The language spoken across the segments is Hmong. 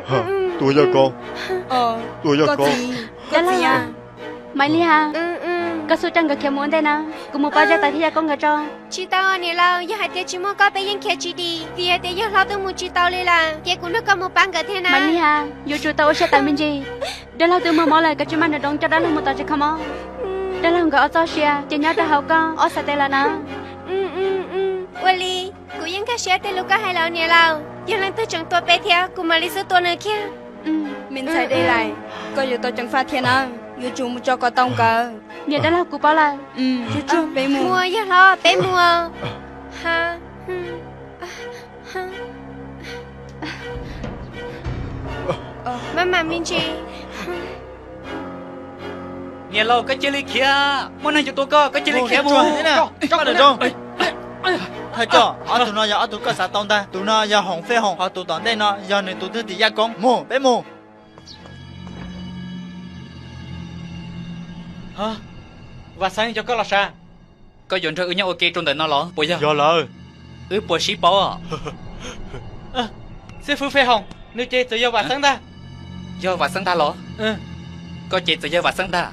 Tus yog koj, tus yog koj. Maiv Lis, koj xub coj nkawd khiav mus ua ntej na, kuv mus pab Zeb Tawv thiab Yaj Koob nkawd tso. Tsis tau niam laus, yog hais tias tsis muaj koj peb yeej khiav tsis dim, vim hais tias yawg hlob twb mus tsis tau li lawm, ces kuv nrog koj mus pab nkawd thiab na. Maiv Lis, yuav tsum tau ua siab tawv me ntsis. Dab laug twb muaj mob lawm, koj tsis maj nrawm nroos coj dab laug mus tom tsev kho mob. Dab laug nkawd ob txoj sia ces nyob rau hauv koj ob sartej lawm na. Ua li, kuv yeej nkag siab tej lus koj hais los niam laus. Yog leej twg tseem tua peb thiab, kuv mam li xub tua nws kiag. Me ntxhais Dej Lais, koj yuav tau ceev faj thiab na, yuav tsum mus tso kom tau nkawd. Niam dab laug, kuv paub lawm. Mus, yawg hlob, peb mus. Maj mam me ntsis. Niam laus, koj cia li khiav, muaj neeg yuav tua koj, koj cia li khiav mus. Thawj coj, ob tug no yog ob tug koj xav tau ntag. Tus no yog Hoom Fej Hoom, ho tus tom ntej no yog nws tus thwj tim Yaj Koob. Mus, peb mus. Vam Xeeb, yog koj los sav? Koj yuav nrog wb nyob ua ke rau ntawm no los puas yog? Yog lawm. Wb puas sib paub? Xib fwb Fej Hoom, nws ces txawm yog Vam Xeeb ntag. Yog Vam Xeeb ntag los? Koj ces txawm yog Vam Xeeb ntag.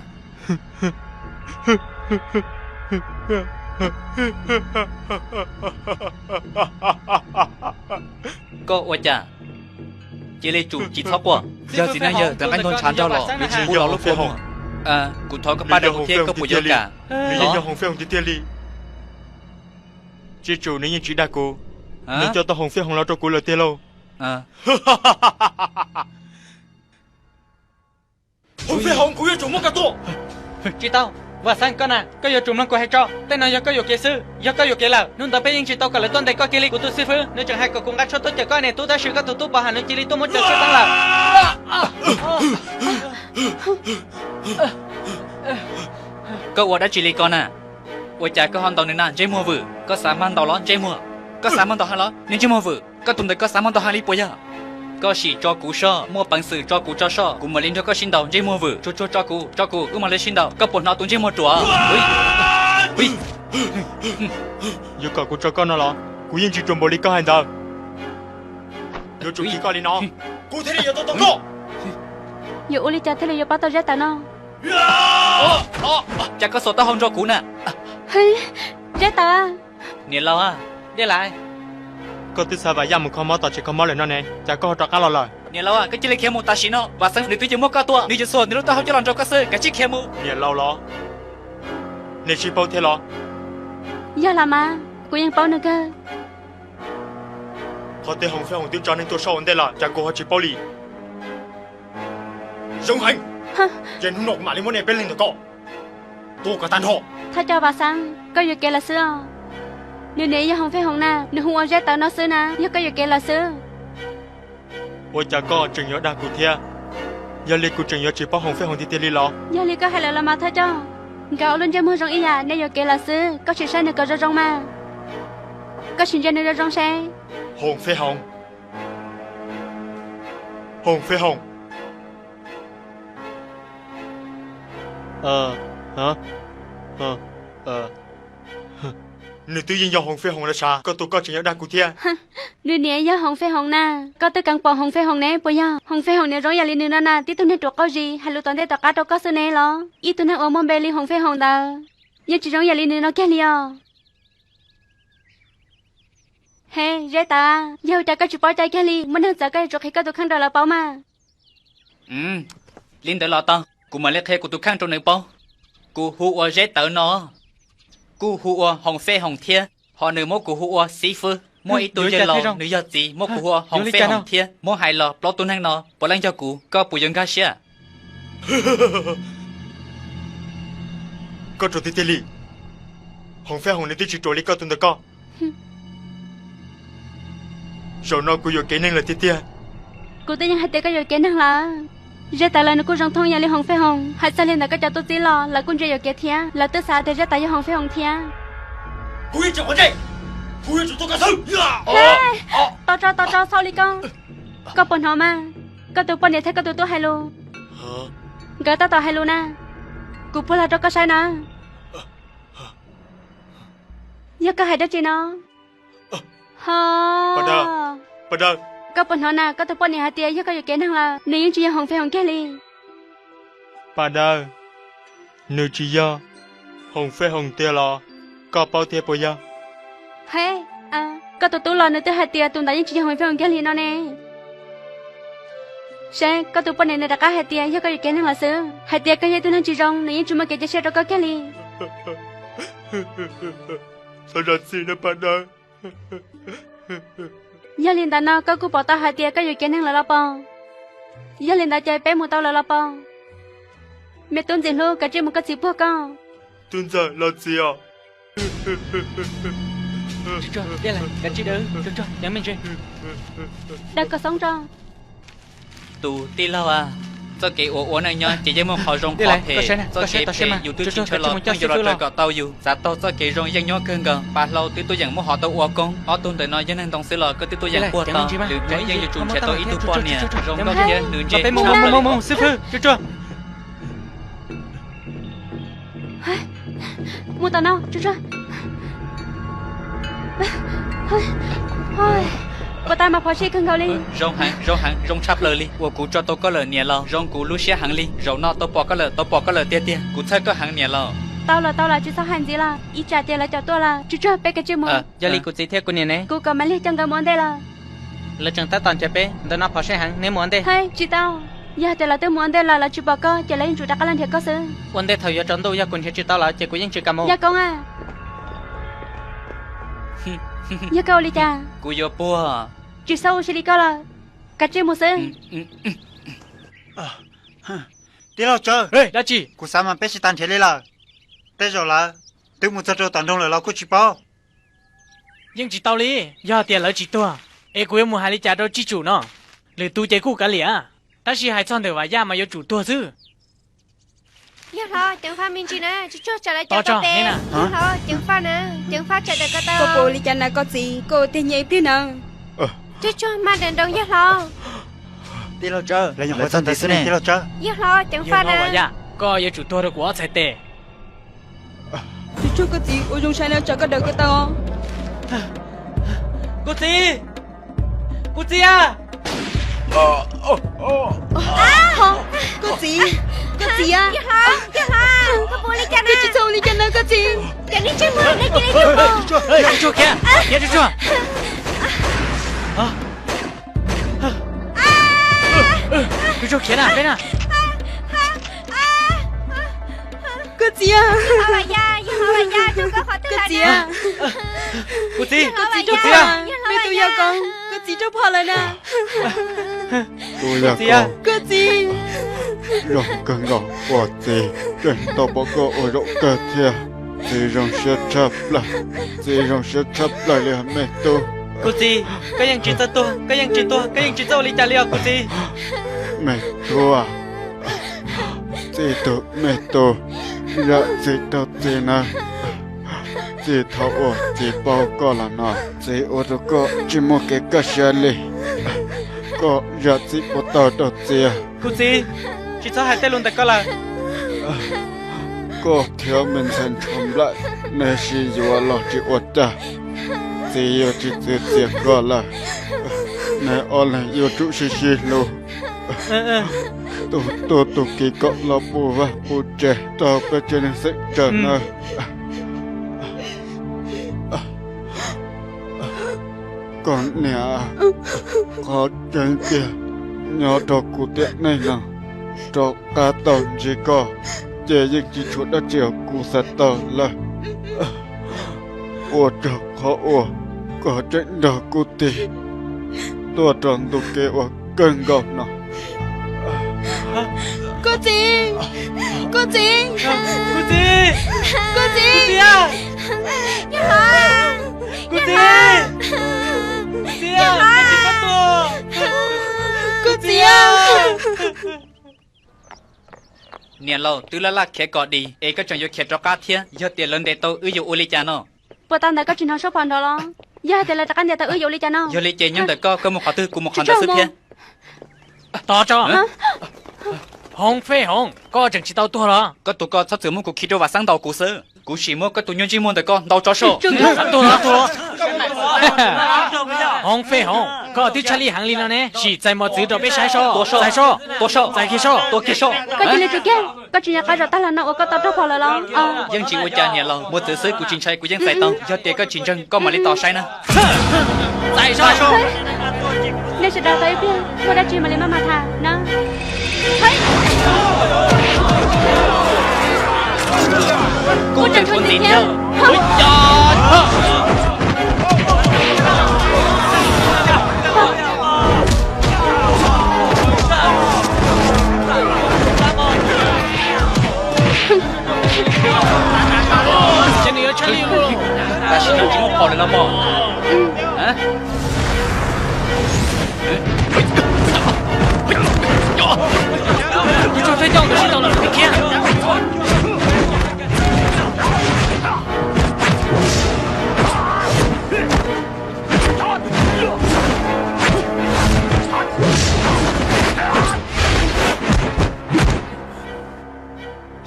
Koj ua cas? Cia li tsum tsis txhob quaj. Yog txiv neej yawg tawv nqeeb ntug ntshav nrog los, nws tsis pub los lub kua muag. Kuv thov koj pab rau kuv thiab, koj puas yuav kam? Nws yeej yog Hoom Fej Hoom tiag tiag li. Tsiaj tsum nws yeej tsis dag kuv, nws coj tau Hoom Fej Hoom los rau kuv lawm tiag lauj. Hoom Fej Hoom, kuv yuav tsum muab koj tua. Tsis tau, Vam Xeeb koj na, koj yuav tsum mloog kuv hais tso. Tej no yog koj yuam kev xwb, yog koj yuam kev lawm, hnub ntawd peb yeej tsis tau kom lawv tuaj ntes koj kiag li. Kuv tus xib fwb nws tseem hais kom kuv nqa tshuaj tuaj cawm koj niam tub, tab sis koj tus tub pov ham nws cia li tuaj muab cawm tshuaj teeb lawm. Koj ua dab tsi li ko na? Ua cas koj ho ntaus nws na? Ntsej muag vwm, koj xav mag ntaus los ntsej muag? Koj xav mag ntaus heev los? Niag ntsej muag vwm, koj tus ntawd koj xav mag ntaus heev li puas yog? Koj sim tso kuv soj, muaj peev xwm tso kuv tso soj, kuv mam li nrog koj sib ntaus ntsej muag vwm. Tsuag tsuag tso kuv, tso kuv, wb mam li sib ntaus. Koj puas hnov tus ntsej muag ruam? Yog kom kuv tso koj no los kuv yeej tsis ruam npaum li koj hais ntawd. Yuav tsum kis koj li no, kuv thiaj li yuav tau tau koj. Yuav ua li cas thiaj li yuav pab tau Zeb Tawv no? Cas koj xuas taub hau nrog kuv na? Zeb Tawv. Niam laus, Dej Lais, koj twb xa Vam Yaj mus kho mob tom tsev kho mob lawm no ne, cas koj ho rov qab los lawm? Niam laus, koj cia li khiav mus tam sim no. Vam Xeeb nws twb yuav muab koj tua, nws yuav xuas nws lub taub hau coj los nrog koj xwb, kav tsij khiav mus. Niam laus los, nej sib paub thiab los? Yog los mas, kuv yeej paub nws kawg. Qhov tej Hoom Fej Hoom twb tso neeg tuaj soj ua ntej lawm, cas kuv ho tsis paub li? Zoo heev. Ces hnub no kuv mam li muab nej peb leeg ntawm ko tua kom tag nrho. Thawj coj Vam Xeeb, koj yuam kev lawm xwb os. Nws niam yog Hoom Fej Hoom na, nws hu ua Zeb Tawv no xwb na, yog koj yuam kev lawm xwb. Ua cas koj tseem yuav dag kuv thiab? Yog li kuv tseem yuav tsis paub Hoom Fej Hoom tiag tiag li los? Yog li koj hais lawm los mas thawj coj. Nkawd ua lub ntsej muag zoo ib yam, nej yuam kev lawm xwb, koj sim saib nws kom zoo zoo mas. Koj sim ntsia nws zoo zoo seb. Hoom Fej Hoom. Hoom Fej Hoom. Nws twb yeej yog Hoom Fej Hoom los sav, koj tus koj tseem yuav dag kuv thiab. Nws niam yog Hoom Fej Hoom na, koj twb keev pom Hoom Fej Hoom ne puas yog? Hoom Fej Hoom niam zoo yam li nws no na, tib tug neeg ruam qaug zis hais lus tom ntej tom qab rau koj xwb ne los? Ib tug neeg uas muaj npe li Hoom Fej Hoom ntawd, yeej tsis zoo yam li nws no kiag li os. He, Zeb Tawv, yog ua cas koj tsis paub cai kiag li? Muaj neeg txawv koj yuav tsum qhia koj tus kheej rau lawv paub mas. Li ntawd los tau, kuv mam li qhia kuv tus kheej rau nws paub. Kuv hu ua Zeb Tawv no, kuj hu ua Hoom Fej Hoom thiab, ho nws muab kuv hu ua xib fwb. Muaj ib tug yawg laus, nws yog txiv, muab kuv hu ua Hoom Fej Hoom thiab. Muab hais los plaub tug neeg no puav leej yog kuv, koj puas yuav nkag siab? Koj ruam tiag tiag li. Hoom Fej Hoom nws twb tsis ruam li koj tus ntawm koj. Zaum no kuv yuam kev neeg lawm tiag tiag. Kuv twb yeej hais tias koj yuam kev neeg lawm. Zeb Tawv lawv nws kuj zoo thooj yam li Hoom Fej Hoom, hais txog li ntawd koj cov tub txib los lawv kuj ntsia yuam kev thiab, lawv twb xav tias Zeb Tawv yog Hoom Fej Hoom thiab. Kuv yeej tsis quav ntsej, kuv yuav tsum tua koj xwb. Tos tso, tos tso, txhob ua li ko. Koj puas hnov mas, koj tus poj niam thiab koj tus tub hais lus. Nkawd tab tom hais lus na. Kuv puag los rau koj saib na. Yog koj hais dab tsi no? Ho, Paj Dawb, Koj puas hnov na, koj tus poj niam hais tias yog koj yuam kev neeg lawm, nws yeej tsis yog Hoom Fej Hoom kiag li. Pas Dawb, nws tsis yog Hoom Fej Hoom tiag los? Koj paub thiab puas yog? He, koj tus tub los nws twb hais tias tus ntawd yeej tsis yog Hoom Fej Hoom kiag li no ne. Seb, koj tus poj niam nws rov qab hais tias yog koj yuam kev neeg lawm xwb, hais tias koj yog ib tug neeg tsis zoo, nws yeej tsis muaj kev cia siab rau koj kiag li. Txhob zam txim nawb Pas Dawb. Yog li ntawd no koj kuj pom tau hais tias koj yuam kev neeg lawm los pom? Yog li ntawd ces peb mus tau lawm los pom? Me tub ntxim hlub, kav tsij mus, koj txiv puag koj. Tub ntxawm los txiv os. Kav tsij daws, daws kom xoob tso. Tus tij laug a, txoj kev ua ua neej nyob ces yeej muaj qhov zoo qhov phem. Txoj kev phem yus twb tsis ntshaw los yeej yuav los raws kom tau yus. Txav taug txoj kev zoo yeej nyob kawg nkaus. Pas Hlau twb tuaj yeem muab hov tau ua koob. Ob tug ntawm no yog neeg ntoo xwb los koj twb tuaj yeem puag tau. Lwm hnub yeej yuav tsum nrhiav tau ib tug poj niam zoo nkauj thiab nws ntse tshaj plaws li. Mus tau no. Puas tau mas phom sij kawg nkaus li. Zoo heev, zoo heev, zoo tshaj plaws li uas kuv tso tau koj lawm niam laus, zoo kuv lub siab heev li. Zaum no tau pom koj lawm, tau pom koj lawm tiag tiag, kuv txhawj koj heev niam laus. Tau lawm, tau lawm, tsis txhob hais ntxiv lawm, ib tsam ces lawv caum tuaj lawm. Tsuag tsuag, peb kav tsij mus. Yog li kuv txiv thiab kuv niam ne? Kuv kom Malis coj nkawd mus ua ntej lawm. Lawv tseem tab tom nrhiav peb, ntawm no phom sij heev, neb mus ua ntej. Hais tsis tau, yog hais tias lawv twb mus ua ntej lawm, lawv tsis pom koj ces lawv yeej tsum rov qab los nrhiav koj xwb. Ua ntej thaum yuav tsaus ntuj, yog kuv nrhiav tsis tau lawv ces kuv yeej tsis kam mus. Yog koob a. Yog koj ua li cas? Kuv yuav puag. Tsis txhob ua si li koj lawm, kav tsij mus xwb. Tij laug Tsawb, dab tsi? Kuv xav mas peb tsis tas nrhiav li lawm. Tej zaum lawv twb mus txog rau tom nroog lawm los kuj tsis paub. Yeej tsis tau li, yog hais tias lawv tsis tuag, es kuv yuav mus hais li cas rau tsij tsum no? Lwm tus ces kuj kav liam, tab sis hais txog ntawm Vam Yaj mas yuav tsum tuag xwb. Yawg hlob, ceev faj me ntsis na, tsis tsuag tsam lawv cov tau peb. Yawg hlob, ceev faj na, ceev faj tsam daws ko taw. Koj puas ua li cas na koj txiv, koj ua tiag nyiaj ib pliag na. Tsis tsuag mas daws nroo yawg hlob. Tij laug Tsawb, lawv nyuam qhuav txog ntawd xwb ne. Yawg hlob, ceev faj na. Yawg hlob Vam Yaj, koj yuav tsum tuag rau kuv ob txhais tes. Tsis tsuag koj txiv, ua zoo saib na, tsam koj daws ko taw. Kuv txiv, kuv txiv a. Koj txiv, koj txiv a. Koj tsis txhob ua li cas na koj txiv. Tsuag khiav, khiav tsuag tsuag. Tsuag khiav na, peb na. Koj txiv a. Koj txiv, koj txiv raug phom, me tub yog koob, koj txiv raug phom lawm na. Tub yog koob, koj txiv, zoo kawg nkaus ua txiv tseem tau pom koj ua zaum kawg thiab. Txiv zoo siab tshaj plaws, txiv zoo siab tshaj plaws li me tub. Kuv txiv, koj yeej tsis txawj tuag, koj yeej tsis tuag, koj yeej tsis txawj ua li cas li os kuv txiv. Me tub, txiv tus me tub, zam txim rau txiv nawb. Txij thaum uas txiv paub koj los no, txiv ua rau koj tsis muaj kev kaj siab li. Koj zam txim puas tau rau txiv? Kuv txiv, tsis txhob hais tej lus ntawm koj lawm. Koj thiab me ntxhais Ntshuas Nplaim, neb sib yuav los tsis ua cas, txiv yuav tsis txwv txiav koj lawm. Neb ob leeg yuav tsum sib sib hlub. Tus tub tus kiv kom los puv vaj puv tsev rau peb tsev neeg xeem tsaws nawb. Koj niam, qhov tseeb tiag, nyob rau kuv tiam neej no, rov qab tau ntsib koj ces yeej tsis tshuav dab tsi uas kuv xav tau lawm. Ua tsaug qhov uas koj tseem nrog kuv tig tuaj rau ntu kev uas kawg nkaus no. Koj txiv, koj txiv, koj txiv, koj txiv, koj txiv, koj txiv. Niam laus, twb laj laj khiav kom dim es koj tseem yuav khiav rov qab thiab, yog tias lawv ntes tau wb yuav ua li cas no? Puas tau ntawm koj tsis hnov suab phom nrov los? Yog hais tias lawv rov qab ntes tau wb yuav ua li cas no? Yog li ces nyob ntawm koj, koj mus qhov twg kuv mus qhov ntawd xwb thiab. Tos tso. Hoob Fej Hoob, koj tseem tsis tau tuag los? Koj tus ko txhob txwm muab kuv khi rau vam xeeb ntaus kuv xwb. Kuv sim muab koj tus nyuag ntsej muag ntawm koj ntaus tso soj. Tuag los tuag los. Hoob Fej Hoob, Koj twb tshaj lij heev li no ne, sim txais mos txwv rau peb saib soj. Txais soj, txais kiag soj, txais kiag soj. Koj cia li tsum kiag, koj tsis nco qab zaum tag los no uas koj tau rau phom lawm los? Yeej tsis ua cas niam laus, mos txwv xwb kuv tsis ntshai, kuv yeej txais tau. Yog tias koj tsis ntseeg koj mam li tos saib na. Txais soj. Nej sawv daws tos ib pliag, muaj dab tsi mam li maj mam tham na. Kuv tseem tshuav ntxiv thiab. Tam sim no tsis muaj phom lawm los mog. Tus tsov thiab coj tus sib tau los rau khiav.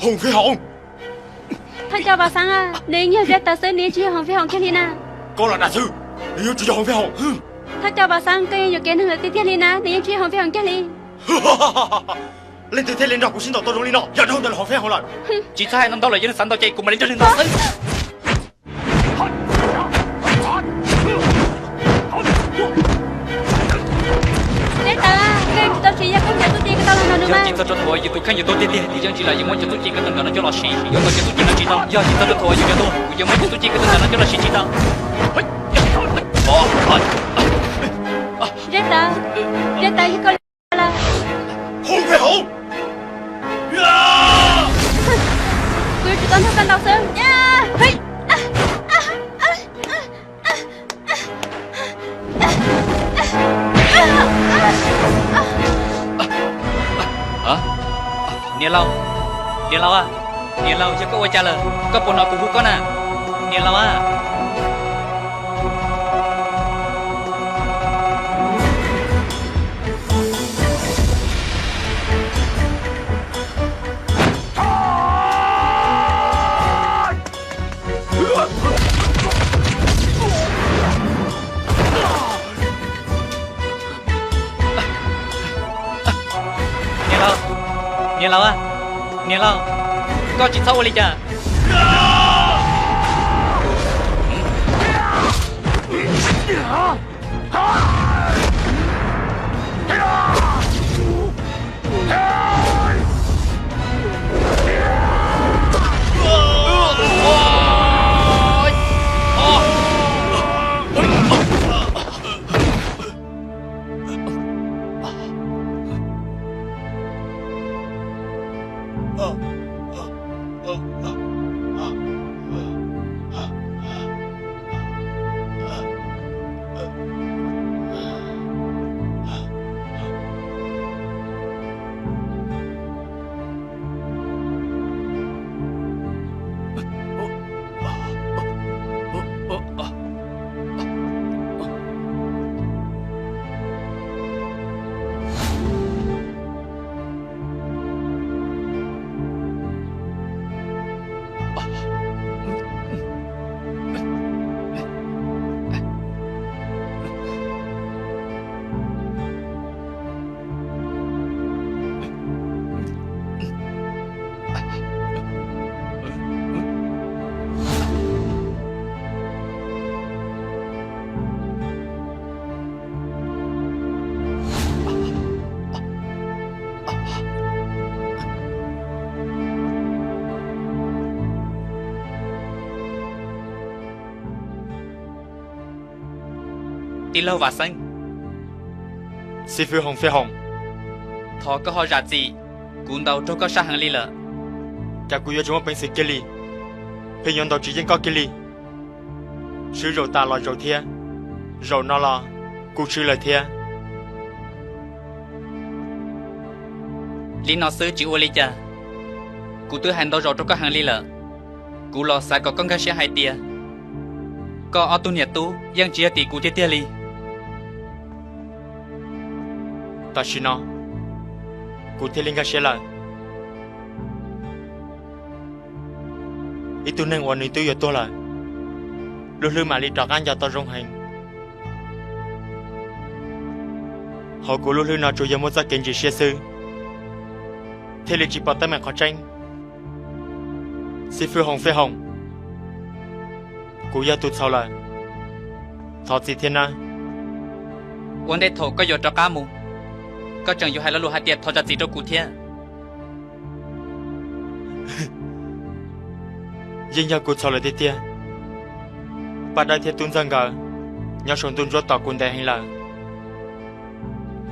Hoob Fij Hoom. Thawj coj Vam Xeeb, nws yeej yog Zeb Tawv xwb, nws yeej tsis yog Hoob Fij Hoom kiag li na. Koj los dag xwb, nws yeej tsis yog Hoob Fij Hoom. Thawj coj Vam Xeeb, koj yeej yuam kev neeg lawm tiag tiag li na, nws yeej tsis yog Hoob Fij Hoom kiag li. Leej twg thiaj li nrog kuv sib ntaus tau zoo li no? Yog dhau ntawm Hoob Fij Hoom lawm. Tsis txhob hais ntau ntau lawm, yog nws xav ntaus ces kuv mam li nrog nws ntaus xwb. Zeb Tawv, koj tsis tau siv yog koj cov txuj ci koj tau los nrog nws mas. Yog tsis txog rau thaum uas yus tus kheej yuav tuag tiag tiag, kuv yeej tsis lam yuav muab cov txuj ci koj tau nrog no coj los siv. Yuav kom cov txuj ci no tsis tau, yog tsis txog rau thaum uas yus yuav tuag, kuv yuav muab cov txuj ci koj tau nrog no coj los siv tsis tau. Zeb Tawv, Zeb Tawv, yog koj li lawm. Hoob Fij Hoom. Kuv yuav tsum tau nrog koj ntaus xwb. Niam laus, niam laus, niam laus, yog koj ua cas lawm? Koj puas hnov kuv hu koj na? Niam laus a. Niam laus, niam laus, niam laus, koj tsis txhob ua li cas. Tij laug Vam Xeeb. Xib fwb Hoob Fij Hoom. Thov koj ho zam txim, kuv ntaus raug koj sab heev li lawm. Cas kuv yuav tsis muaj peev xwm kiag li, pheej yuav ntaus tsis yeej koj kiag li. Swb zaum tas los zaum thiab, zaum no los kuj swb lawm thiab. Li no xwb tsis ua li cas, kuv twb hais ntau zaus rau koj heev li lawm. Kuv los xav kom koj nkag siab hais tias koj ob tug niam tub yeej tsis yog tim kuv tiag tiag li. Tam sim no kuv thiaj li nkag siab lawm. Ib tug neeg uas nws twb yuav tuag lawm, lub hlwb mam li rov qab nco tau zoo heev. Hauv kuv lub hlwb no tsuas yog muaj txoj kev ntsis siab xwb, thiaj li tsis pom teeb meem qhov tseeb. Xib fwb Hoom Fej Hoom, kuv yog tus txhaum lawm, thov txim thiab nawb. Ua ntej thaum koj yuav rov qab mus, koj tseem yuav hais lo lus hais tias thov zam txim rau kuv thiab. Yeej yog kuv txhaum lawm tiag tiag. Paj Dawb thiab Tub Ntxawg nkawd nyob saum ntuj ntsuab tos kuv ntev heev lawm,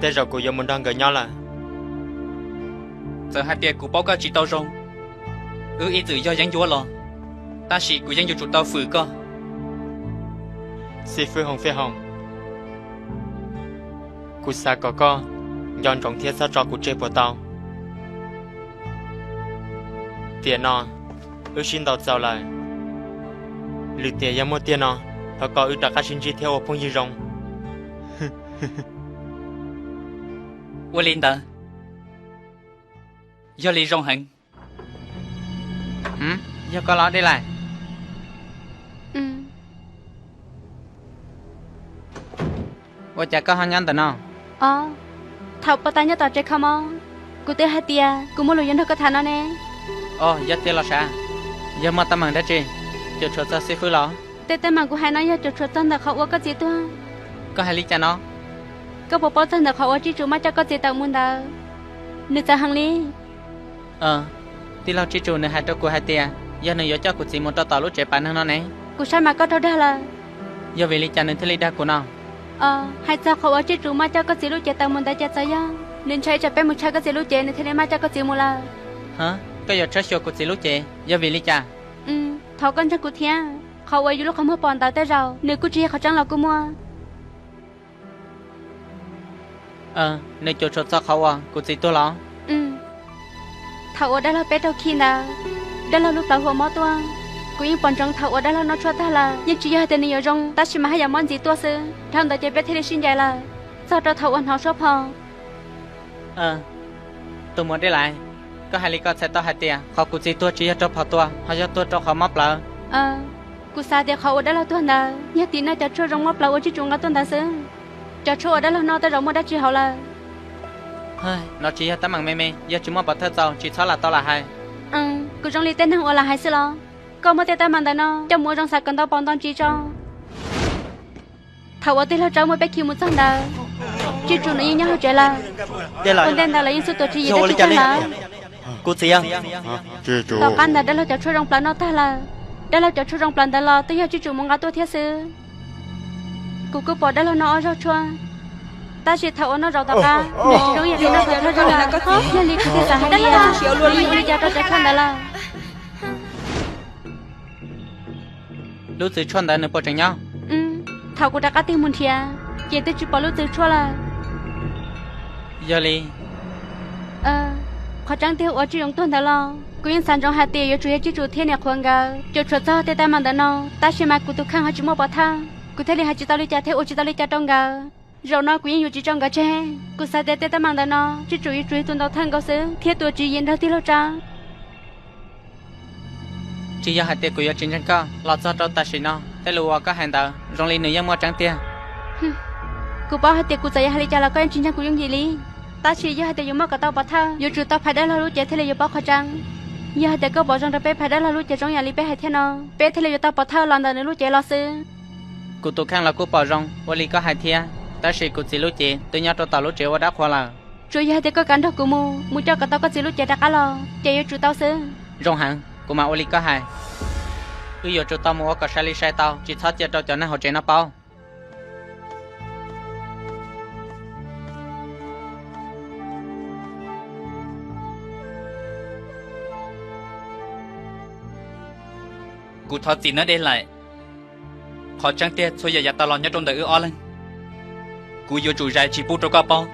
tej zaum kuv yuav mus nrog nkawd nyob lawm. Txawm hais tias kuv paub koj tsis tau zoo, wb ib txwm yog yeeb ncuab los, tab sis kuv yeej yuav tsum tau fwm koj. Xib fwb Hoom Fej Hoom, kuv xav kom koj nco ntsoov thiab txhob tso kuv tseg puas tau? Tiam no wb sib ntaus txaus lawm, lwm tiam yog muaj tiag no, thov kom wb rov qab sib ntsib thiab ua phooj ywg zoo. Ua li ntawd, yog li zoo heev. Yog koj los Dej Lais? Ua cas koj ho nyob ntawm no? Thaum pos tas nyob tom tsev kho mob, kuv twb hais tias kuv muaj lus yuav nrog koj tham no ne. Os, yog tiag los sav. Yog muaj teeb meem dab tsi? Cuam tshuam txog xib fwb los? Tej teeb meem kuv hais no yog cuam tshuam txog ntawm qhov uas koj txiv tuag. Koj hais li cas no? Koj puas paub txog ntawm qhov uas Tsib Tsus maj coj koj txiv tawm mus ntawd? Nws txawv heev li. Tij laug Tsib Tsus nws hais rau kuv hais tias yog nws yuav coj kuv txiv mus rau tom lub tsev pav neeg no ne. Kuv saib mas koj raug dag lawm. Yog vim li cas nws thiaj li dag kuv no? Hais txog qhov uas Tsib Tsus maj coj koj txiv lub cev tawm mus ntawd ces txawm yog nws ntshai tsam peb mus tshawb koj txiv lub cev nws thiaj li maj coj koj txiv mus lawm. Koj yuav tshawb xyuas kuv txiv lub cev yog vim li cas? Thov koj ntseeg kuv thiab, qhov uas yus lub qhov muag pom ntawd tej zaum nws kuj tsis yog qhov tseeb los kuj muaj. Nws cuam tshuam txog qhov uas kuv txiv tuag los? Thaum uas dab laug peb raug khi ntawd, dab laug lub plawv huam mob tuaj. Kuv yeej pom ntsoov thaum uas dab laug noj tshuaj tag lawm, yeej tsis yog hais tias nws yuav zoo, tab sis mas haj yam mob ntxiv tuaj xwb. Dhau ntawd ces peb thiaj li sib ncaim lawm, txog rau thaum uas hnov suab phom. Tus muam Dej Lais, koj hais li ko txhais tau hais tias qhov kuv txiv tuag tsis yog raug phom tua, ho yog tuag rau qhov mob plawv. Kuv xav tias qhov uas dab laug tuag ntawd yog tim no cov tshuaj zoo mob plawv uas Tsib Tsus nqa tuaj ntawd xwb. Cov tshuaj uas dab laug noj tej zaum muaj dab tsi hauv lawm. No tsis yog teeb meem me me, yog tsis muaj pov thawj txaus tsis txhob lam tau lam hais. Kuv zoo li tej neeg uas lam hais xwb los? Koj muab tej teeb meem ntawm no coj mus ua zoo xav kom ntau paus ntau ntsis tso. Thaum uas tij laug Tsawb muab peb khi mus txog ntawd, Tsib Tsus nws yeej nyob hauv tsev lawm. Ua ntej ntawd lawv yeej xub tuam tswv yim dab tsi tag lawm. Kuv txiv, tom qab ntawd dab laug cov tshuaj zoo plawv noj tag lawm. Dab laug cov tshuaj zoo plawv ntawd los twb yog Tsib Tsus mus nqa tuaj thiab xwb. Kuv kuj pom dab laug noj ob zaug tshuaj, tab sis thaum uas noj zaum tom qab nws tsis zoo ib yam li noj thaum thawj zaug lawm. Yog li kuv thiaj xav hais tias nws yeej ua li cas rau cov tshuaj ntawd lawm. Lub txwv tshuaj ntawd nws puas tseem nyob? Thaum kuv rov qab tig mus nrhiav ces twb tsis pom lub txwv tshuaj lawm. Yog li, qhov tseeb tiag uas Tsib Tsus tuag ntawd los kuv yeej xav ntsoov hais tias yuav tsum yog Tsib Tsus thiab niam qhuav nkawd cuam tshuam txog tej teeb meem ntawm no, tab sis mas kuv tus kheej ho tsis muaj pov thawj, kuv thiaj li hais tsis tau li cas thiab ua tsis tau li cas rau nkawd. Zaum no kuv yeej yuav tsis tso nkawd tseg. Kuv xav tias tej teeb meem ntawm no Tsib Tsus yuav tsum yog tus ntaus thawj nkaus xwb thiab tuam tswv yim nrog tij laug Tsawb. Tsis yog hais tias kuv yuav tsis ntseeg koj los txog rau tam sim no, tej lus uas koj hais ntawd zoo li nws yeej muaj tseeb tiag. Kuv paub hais tias kuv txawm yuav hais li cas los koj yeej tsis ntseeg kuv yooj yim li. Tab sis yog hais tias yuav muab kom tau pov thawj, yuav tsum tau phais dab laug lub cev thiaj li yuav paub qhov tseeb. Yog hais tias koj pom zoo rau peb phais dab laug lub cev zoo yam li peb hais thiab no, peb thiaj li yuav tau pov thawj los ntawm nws lub cev los xwb. Kuv tus kheej los kuj pom zoo ua li koj hais thiab, tab sis kuv txiv lub cev twb nyob rau tom lub tsev ua dab qhuas lawm. Tsuas yog hais tias koj kam nrog kuv mus, mus coj kom tau koj txiv lub cev rov qab los, ces yuav tsum tau xwb. Zoo heev, kuv mam ua li koj hais. Wb yuav tsum tau mus ua kom sai li sai tau, tsis txhob cia rau cov neeg hauv tsev no paub. Kuv thov txim nawb Dej Laim. Qhov tseeb tiag txhua yam yav tas los nyob rau ntawm wb ob leeg, kuv yuav tsum zais tsis pub rau koj paub.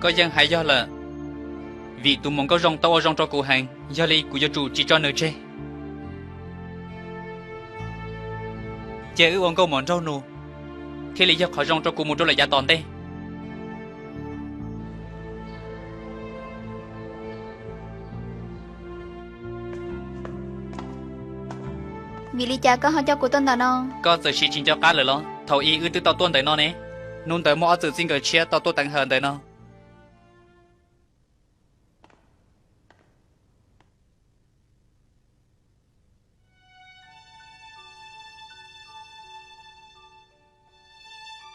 Koj yeej hais yog lawm, vim tus muam Nkauj Zoo tau ua zoo rau kuv heev, yog li kuv yuav tsum tsis tso nws tseg. Cia wb ua nkauj muam nraug nus thiaj li yog qhov zoo rau kuv mus rau lawm yav tom ntej. Vim li cas koj ho coj kuv tuaj ntawm no? Koj txawm siv tsis nco qab lawm los? Thaum ub wb twb tau tuaj ntawm no ne. Hnub ntawd muaj ob txwm txij nkawm tshiab tau tuaj teev hawm ntawm no.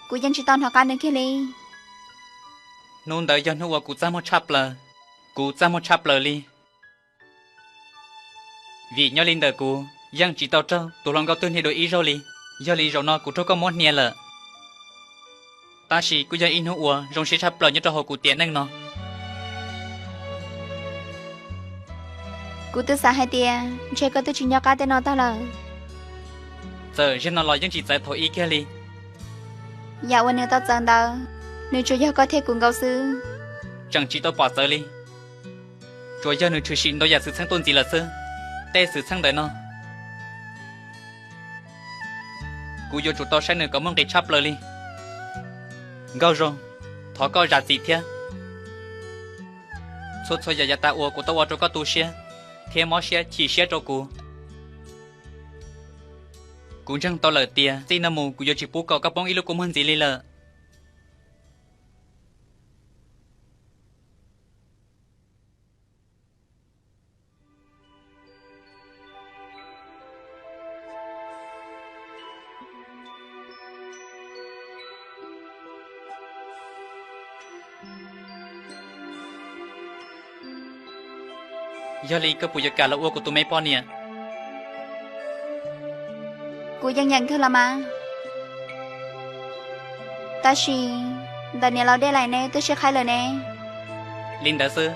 Kuv yeej tsis tau hnov qab nws kiag li. Hnub ntawd yog hnub uas kuv txaj muag tshaj plaws, kuv txaj muag tshaj plaws li. Vim nyob li ntawm kuv yeej tsis tau raug tus hluas nkauj twg hnia dua ib zaug li. Yog li zaum no kuv raug koj muab hnia lawm. Tab sis kuj yog ib hnub uas zoo siab tshaj plaws nyob rau hauv kuv tiam neej no. Kuv twb xav hais tias ntshe koj twb tsis nco qab tej no tag lawm. Txawm ziag no los yeej tsis txawv thaum ub kiag li. Yam uas nws tau txawv ntawd, nws tsuas yog koj thiab kuv nkaus xwb. Tseem tsis tau pom txawv li. Tsuas yog nws tshwm sim ntau yam xwm txheej tuaj ntxiv lawm xwb. Tej xwm txheej ntawm no kuv yuav tsum tau saib nws kom muaj nqis tshaj plaws li. Nkauj Zoo, thov koj zam txim thiab. Txhua txhua yam yav tas uas kuv tau ua rau koj tu siab thiab mob siab chim siab rau kuv. Kuv ntseeg tau lawm tias txij no mus kuv yuav tsis pub kom koj poob ib lub kua muag ntxiv li lawm. Yog li koj puas yuav kam los ua kuv tus me poj niam? Kuv yeej yeem kawg los mas. Tab sis ntawm niam laus Dej Laim ne twb sib qhaib lawm ne. Li ntawd xwb,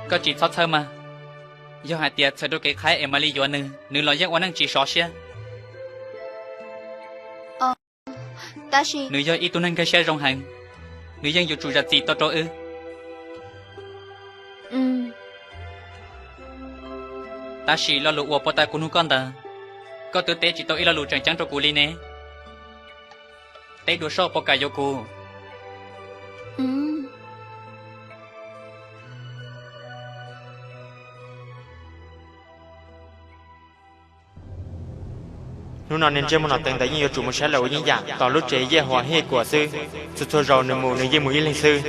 koj tsis txhob txhawj mas. Yog hais tias txhawm rau kev qhaib es mam li yuav nws, nws los yeej ua neej tsis sov siab. Tab sis nws yog ib tug neeg nkag siab zoo heev, nws yeej yuav tsum zam txim tau rau wb. Tab sis lo lus uas puag ta kuv nug koj ntawd, koj twb teb tsis tau ib lo lus tseem ceeb rau kuv li ne. Teb dua soj puas kam yuav kuv? Hnub no niag ntsej muag nom teev ntawd yeej yuav tsum mus saib lawv ua yeeb yam tom lub tsev Yej Huas Hej Kuam xwb. Txhua txhua zaus nws mus nws yeej mus ib leeg xwb.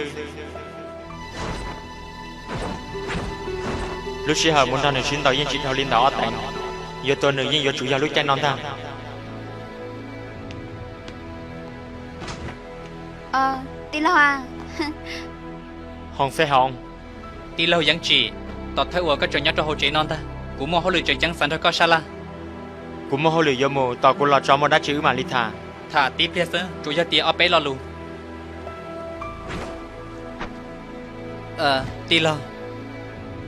Lub sij hawm mus nrog nws sib ntaus yeej tsis dhau li ntawm ob teev. Yuav tua nws yeej yuav tsum yog lub caij no ntag. Tij laug, Hoom Fej Hoov. Tij laug Yeeb Tsim, tom thawj uas koj tseem nyob rau hauv tsev no ntag, kuv muaj hauj lwm tseem ceeb xav nrog koj sab laj. Kuv muaj hauj lwm yuav mus, tos kuv los tso muaj dab tsi wb mam li tham. Tham tib pliag xwb, tsuas yog tias ob peb lo lus. Tij laug.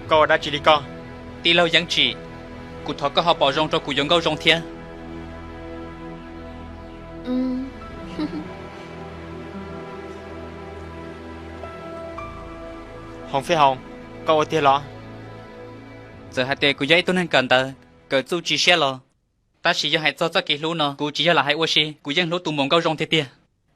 Koj ua dab tsi li koj? Tij laug Yeeb Tsim, kuv thov koj ho pom zoo rau kuv yuav Nkauj Zoo thiab. Hoom Fej Hoov, koj ua tiag los? Txawm hais tias kuv yog ib tug neeg kawm ntawv, kawm txuj tsis siab los, tab sis yog hais txog txoj kev hlub no kuv tsis yog lam hais ua si, kuv yeej hlub tus muam Nkauj Zoo tiag tiag.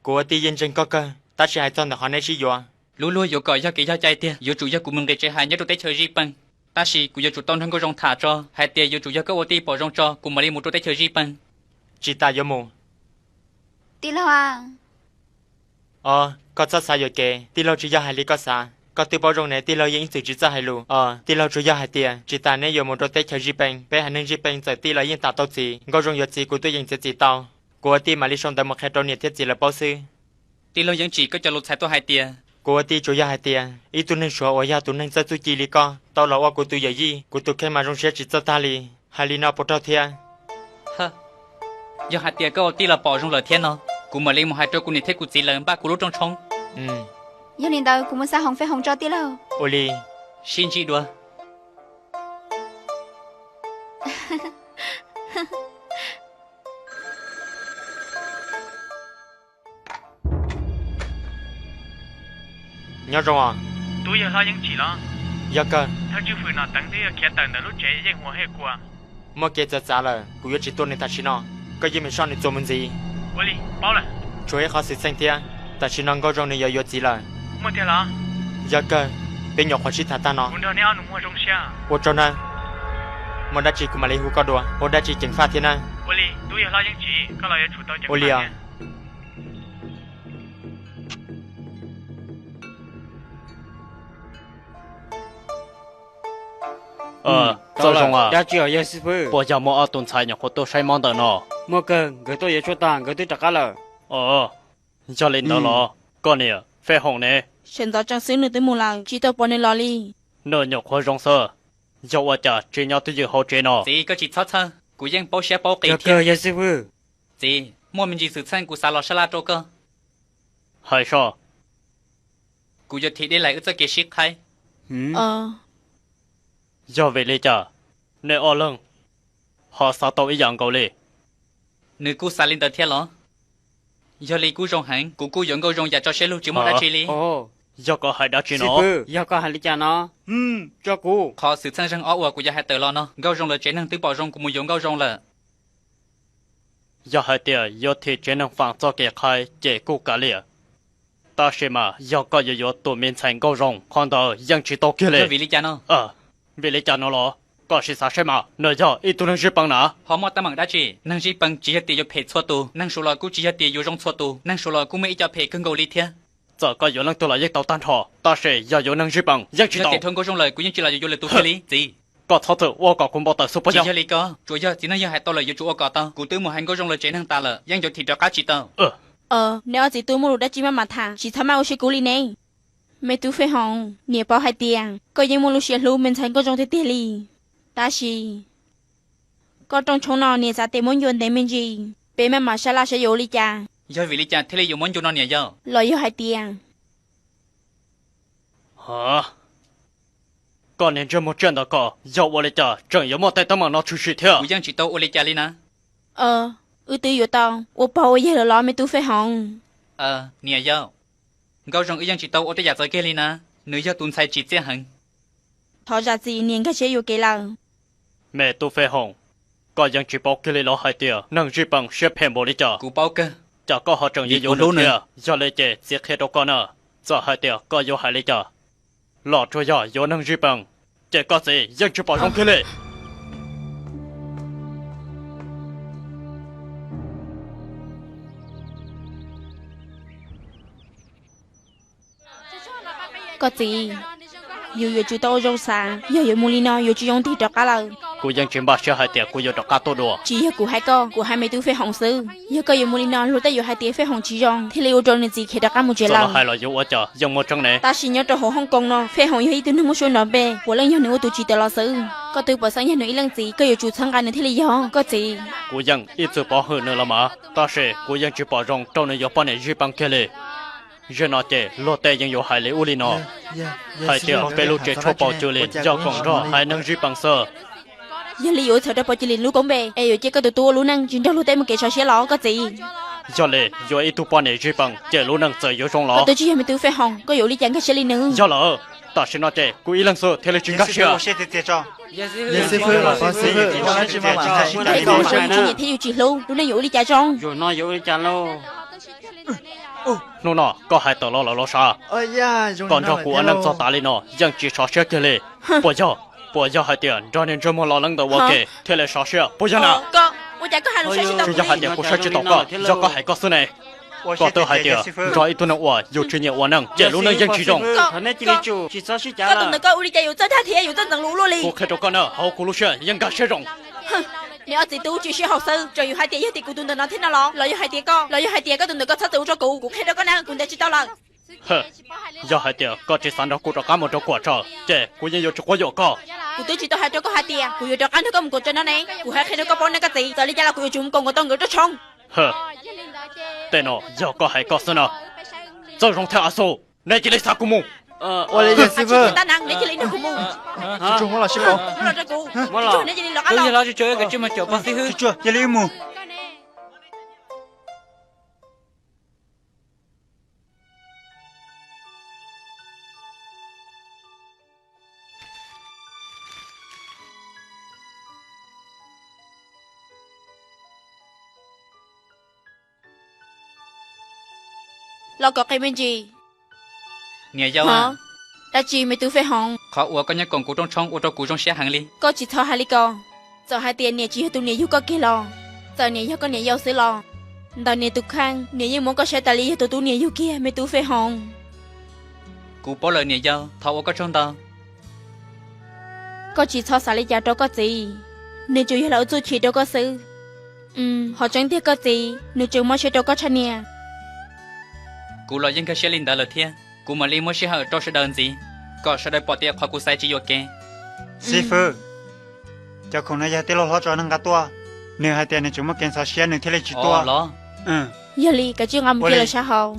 Kuv ua tij yeej ntseeg koj kawg, tab sis hais txog ntawm qhov neb sib yuav, lub luag yuav kom yog kev yog cai tiag yuav tsum yog kuv mus nqis tsev hais nyob rau teb chaws Zij Peej. Tab sis kuv yuav tsum tau nrog Nkauj Zoo tham tso, hais tias yuav tsum yog koj ua tij pom zoo tso kuv mam li mus rau teb chaws Zij Peej. Tsis tas yuav mus. Tij laug, o, koj txhob xav yuam kev, tij laug tsis yog hais li koj xav. Koj twb paub zoo ne, tij laug yeej ib txwm tsis txawj hais lus. O, tij laug tsuas yog hais tias tsis tas neb yuav mus rau teb chaws Zij Peej, peb haiv neeg Zij Peej txawm tij los yeej tam tau txiv. Nkauj Zoo yuav txiv kuv twb yeej txiav txim tau. Kuv ua tij mam li sau ntawv mus qhia rau niam thiab txiv lawv paub xwb. Tij laug Yeeb Tsim, koj cov lus txhais tuaj hais tias, kuv ua tij tsuas yog hais tias ib tug neeg suav uas yog tus neeg txawj txuj ci li koj tau los ua kuv tus yawm yij, kuv tus kheej mas zoo siab tsis txawj tag li. Hais li no puas raug thiab? Yog hais tias koj ua tij los pom zoo lawm thiab no, kuv mam li mus hais rau kuv niam thiab kuv txiv lawv npaj kuv lub rooj tshoob. Yog li ntawd kuv mus xa Hoom Fej Hoov tso tij laug. Ua li. Sib ntsib dua. Nyob zoo os. Tub yawg hlob Yeeb Tsim los? Yog kawg. Thawj tswj hwm Nom Teev twb yog khiav tawm ntawm lub tsev Yeej Huas Hej Kuam. Muaj kev txawv txav lawm, kuv yuav tsis tua nws tam sim no. Koj yeej mus soj nws txuas mus ntxiv. Ua li, paub lawm. Tshuav ib qhov xwm txheej thiab, tam sim no Nkauj Zoo nws yuav yuav txiv lawm. Muaj tiag los? Yog kawg, peb nyuam qhuav sib tham tag no. Kuv nrog neb ob nus muag zoo siab. Ua tsaug nawb. Muaj dab tsi kuv mam li hu koj dua, ua dab tsi ceev faj thiab nawb. Ua li, tub yawg hlob Yeeb Tsim, koj los yuav tsum tau ceev faj thiab. Ua li os. Txawj zoo, dab tsi os yawg xib fwb? Puas yog muaj ob tug ntxhais nyuam qhuav tuaj saib mob ntawm no? Muaj kawg, nkawd tuaj yuav tshuaj tag nkawd twb rov qab lawm. Yog li ntawd los koj niam Fej Hoom ne? Sawv ntxov tsees xwb nws twb mus lawm, tsis tau pom nws los li. Nws nyuam qhuav zoo xwb, yog ua cas tsis nyob twj ywm hauv tsev no? Txiv, koj tsis txhob txhawj, kuv yeej paub siab paub qis thiab. Txiv, muaj me ntsis xwm txheej kuv xav los sab laj rau koj. Hais soj. Kuv yuav thim Dej Laim wb txoj kev sib qhaib. Yog vim li cas nej ob leeg ho xav tau ib yam nkaus li? Nws kuj xav li ntawd thiab los? Yog li kuj zoo heev, kuv kuj yuav Nkauj Zoo yam tso siab lug tsis muaj dab tsi li. Yog koj hais dab tsi no? Yog koj hais li cas no? Tso kuv. Qhov xwm txheej zeeg ob uas kuv yuav hais tawm los no, Nkauj Zoo lawv tsev neeg twb pom zoo kuv mus yuav Nkauj Zoo lawm. Yog hais tias yuav thim tsev neeg Faam txoj kev qhaib ces kuj kav liam, tab sis mas yog koj yuav yuav tus me ntxhais Nkauj Zoo, qhov ntawd yeej tsis tau kiag li. Vim li cas no? Vim li cas no los? Koj sim xav saib mas, nws yog ib tug neeg zij pees na. Ho muaj teeb meem dab tsi? Neeg zij pees tsis yog tias yuav phem txhua tus, neeg suav los kuj tsis yog tias yuav zoo txhua tus, neeg suav los kuj muaj ib co phem kawg nkaus li thiab. Txawm koj yuav leej twg los yeej tau tag nrho, tab sis yog yuav neeg zij pees yeej tsis tau. Yog tias dhau Nkauj Zoo lawm kuv yeej tsis los yuav yuav lwm tus thiab li, txiv. Koj txhob txwm ua kom kuv npau taws xwb puas yog? Tsis yog li ko, tsuas yog txiv neej yawg hais tau lawm yuav tsum ua kom tau. Kuv twb mus hais Nkauj Zoo lawv tsev neeg tas lawm, yeej yuav thim rov qab tsis tau. Nej ob txiv tub muaj lus dab tsi maj mam tham, tsis txhob maj ua siab kub li ne. Me tub Fej Hoom, niam paub hais tias koj yeej muaj lub siab hlub me ntxhais Nkauj Zoo tiag tiag li. Tab sis koj rooj tshoob no niam xav tias muab ncua ntev me ntsis, peb maj mam sab laj saib yuav ua li cas. Yog vim li cas thiaj li yuav muab ncua no niam yau? Los yog hais tias Koj niag ntsej muag tsiaj ntawm ko, yog ua li cas tseem yuav muaj tej teeb meem no tshwm sim thiab? Kuv yeej tsis tau ua li cas li na. Wb twb yuav tau ua pog ua yawg lawm los me tub Fej Hoom? Niam yau, Nkauj Zoo wb yeej tsis tau ua tej yam txawv kiag li na, nws yog tus ntxhais tsim txiaj heev. Thov zam txim niam nkag siab yuam kev lawm. Me tub Fej Hoom, koj yeej tsis paub kiag li los hais tias neeg zij pees siab phem npaum li cas? Kuv paub kawg. Cas koj ho tseem yuav yuav nws thiab? Yog li ces txiv qhia rau koj na, txawm hais tias koj yuav hais li cas los tsuas yog yuav neeg zij pees, ces koj txiv yeej tsis pom zoo kiag li. Koj txiv, yus yuav tsum tau ua zoo xav, yog yuav mus li no yuav tsis zoo tig rov qab lawm. Kuv yeej tsis npaj siab hais tias kuv yuav rov qab tuaj dua. Tsis yog kuv hais koj, kuv hais me tub Fej Hoom xwb. Yog koj yuav mus li no luag tej yuav hais tias Fej Hoom tsis zoo thiaj li ua rau nws txiv khiav rov qab mus tsev lawm. Hais los yuav ua cas yeej muaj tseeb ne. Tab sis nyob rau hauv Hong Kong no Fej Hoom yog ib tug neeg muaj suab nrov npe, puav leej yog nws ua tus tsis tawm los xwb. Koj twb pom xeeb yog nws ib leej txiv, koj yuav tsum txhawb nqa nws thiaj li yog koj txiv. Kuv yeej ib txwm pov hwm nws los mas, tab sis kuv yeej tsis pom zoo rau nws yuav poj niam zij pees kiag li. Zaum no ces luag tej yeej yuav hais li ub li no, hais tias peb lub tsev tshuaj Pov Cws Lis yog koom nrog haiv neeg zij pees xwb. Yog li yuav txhawb rau Pov Cws Lis lub koob npe es yuav cia koj tus tub ua lub neej tsis nrog luag tej muaj kev sov siab los koj txiv? Yog li yuav ib tug poj niam zij pees ces lub neej txawm yuav zoo los? Koj twb tsis yog me tub Fej Hoom, koj yuav ua li cas nkag siab li nws? Yog lawm, tam sim no ces kuv ib leeg xwb thiaj li tsis nkag siab. Nkag siab, tsis nyiam thiab yus tsis hlub, lub neej yuav ua li cas zoo? Hnub no koj hais tawm los lawm los sav? Koj nrog kuv ua neej txog tas li no yeej tsis sov siab kiag li. Puas yog, puas yog hais tias nrog niag ntsej muag los leej ntawm ua ke thiaj li sov siab puas yog na? Tsis yog hais tias kuv saib tsis taus koj, yog koj hais koj xwb ne. Koj twb hais tias nrog ib tug neeg uas yus tsis nyiam ua neej ces lub neej yeej tsis zoo. Koj tus ntawm koj ua li cas yus txawj dag thiab yus txawj ntxeev lus ua luaj li. Kuv qhia rau koj na, hauv kuv lub siab yeej nkag siab zoo. Niag ob txiv tub tsis sib haum xwb, tseem yus hais tias yog tias kuv tus ntawm no thiab no los, los yog hais tias koj, los yog hais tias koj tus ntawm koj txhob txwm ua rau kuv, kuv qhia rau koj na, kuv ntes tsis tau lawm. Yog hais tias koj tsis xav nrog kuv rov qab mus rau Kuam Tshaw ces kuv yeej yuav tsis quab yuam koj. Kuv twb tsis tau hais rau koj hais tias kuv yuav rov qab nrog koj mus Kuam Tshaw no ne, kuv hais qhia rau koj paub ne koj txiv, txawm li cas los kuv yuav tsum mus koom kom tau nkawd rooj tshoob. Tej no yog koj hais koj xwb na. Txawj Zoo thiab A Xu, neb cia li xa kuv mus. Ua li yog xib fwb. Tab neeb, neb cia li nrog kuv mus. Tsis tsuag muab los sib koom. Muab los rau kuv. Tsis tsuag neb cia li rov qab los. Cia li mus. Los kom qis me ntsis. Niam yau, dab tsi me tub Fej Hoov? Qhov uas koj nyob koom kuv rooj tshoob ua rau kuv zoo siab heev li. Koj tsis txhob hais li ko. Txawm hais tias niam tsis yog tus niam yug koj kiag los, txawm niam yog koj niam yau xwb los, ntawm niam tus kheej niam yeej muab koj saib tas li yog tus tub niam yug kiag me tub Fej Hoov. Kuv paub lawm niam yau, thov ua koj tsaug ntau. Koj tsis txhob xav li cas rau koj txiv, nws tsuas yog los ua txuj chim rau koj xwb. Qhov tseeb tiag koj txiv nws tseem mob siab rau koj tshaj niam. Kuv los yeej nkag siab li ntawd lawm thiab, kuv mam li muab sij hawm rau sawv daws ntxiv, kom sawv daws pom tias qhov kuv xaiv tsis yuam kev. Xib fwb, cov khoom no yog tij laug hlob tso neeg nqa tuaj, nws hais tias nws tseem muaj kev ntxhov siab nws thiaj li tsis tuaj los. Yog li kav tsij nqa mus cia lawv sab hauv.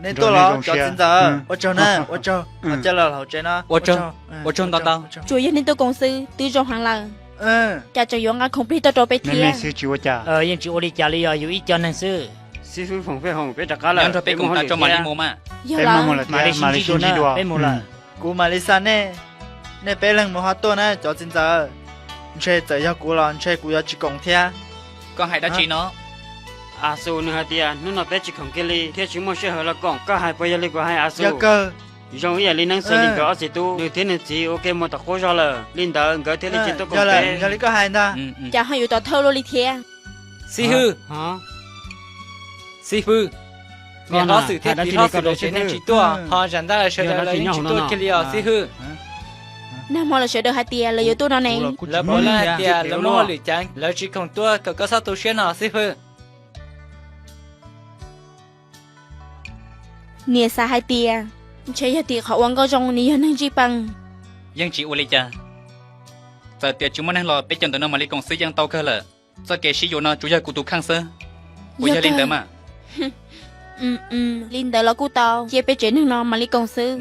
Nej tuaj los cov txiv ntxawm, ua tsaug na, ua tsaug, coj los hauv tsev no. Ua tsaug ntau ntau. Tsuas yog nej tuaj koom xwb twb zoo heev lawm, cas tseem yuav nqa khoom plig tuaj rau peb thiab? Yeej tsis ua li cas li os, yus ib co neeg xwb. Xib fwb Foom Fej Hoom, peb rov qab lawm, nrog peb koom tas rau mam li mus mas. Yog lawm, mam li sib ntsib dua, peb mus lawm. Kuv mam li xa nej, nej peb leeg mus ho tuaj na cov txiv ntxawm. Ntshe txawm yog kuv los ntshe kuv yuav tsis koom thiab. Koj hais dab tsi no? Asu nws hais tias hnub no peb tsis khoom kiag li thiab tsis muaj sij hawm los koom, koj hais puas yog li kuv hais Asu? Zoo ib yam li neeb xav li nkawd ob txiv tub, nws thiab nws txiv ua ke mus tom qub zog lawm, li ntawd nkawd thiaj li tsis tuaj koom peb. Yog li koj hais ntag, cas ho yuav tau thawj luaj li thiab. Xib hwb, xib fwb, niam hlob xwm thiab txiv hlob xwm lawv tsev neeg tsis tuaj, ho zam ntaj lawv sawv daws lawv yeej tsis tuaj kiag li os xib hwb. Nag hmo lawv sawv daws hais tias lawv yuav tuaj no ne. Lawv puav leej hais tias lawv muaj hauj lwm ceev, lawv tsis khoom tuaj kom koj txhob tu siab no xib fwb. Niam xav hais tias ntshe yog tim qhov ua nkauj zoo nws yog neeg ntsij pees. Yeej tsis ua li cas, txawm tias tsis muaj neeg los peb cov ntawm no mam li koom xwb yeej tau kawg lawm. Txoj kev sib yuav no tsuas yog kuv tus kheej xwb, puas yog li ntawd mas? Li ntawd los kuj tau, cia peb tsev neeg no mam li koom xwb.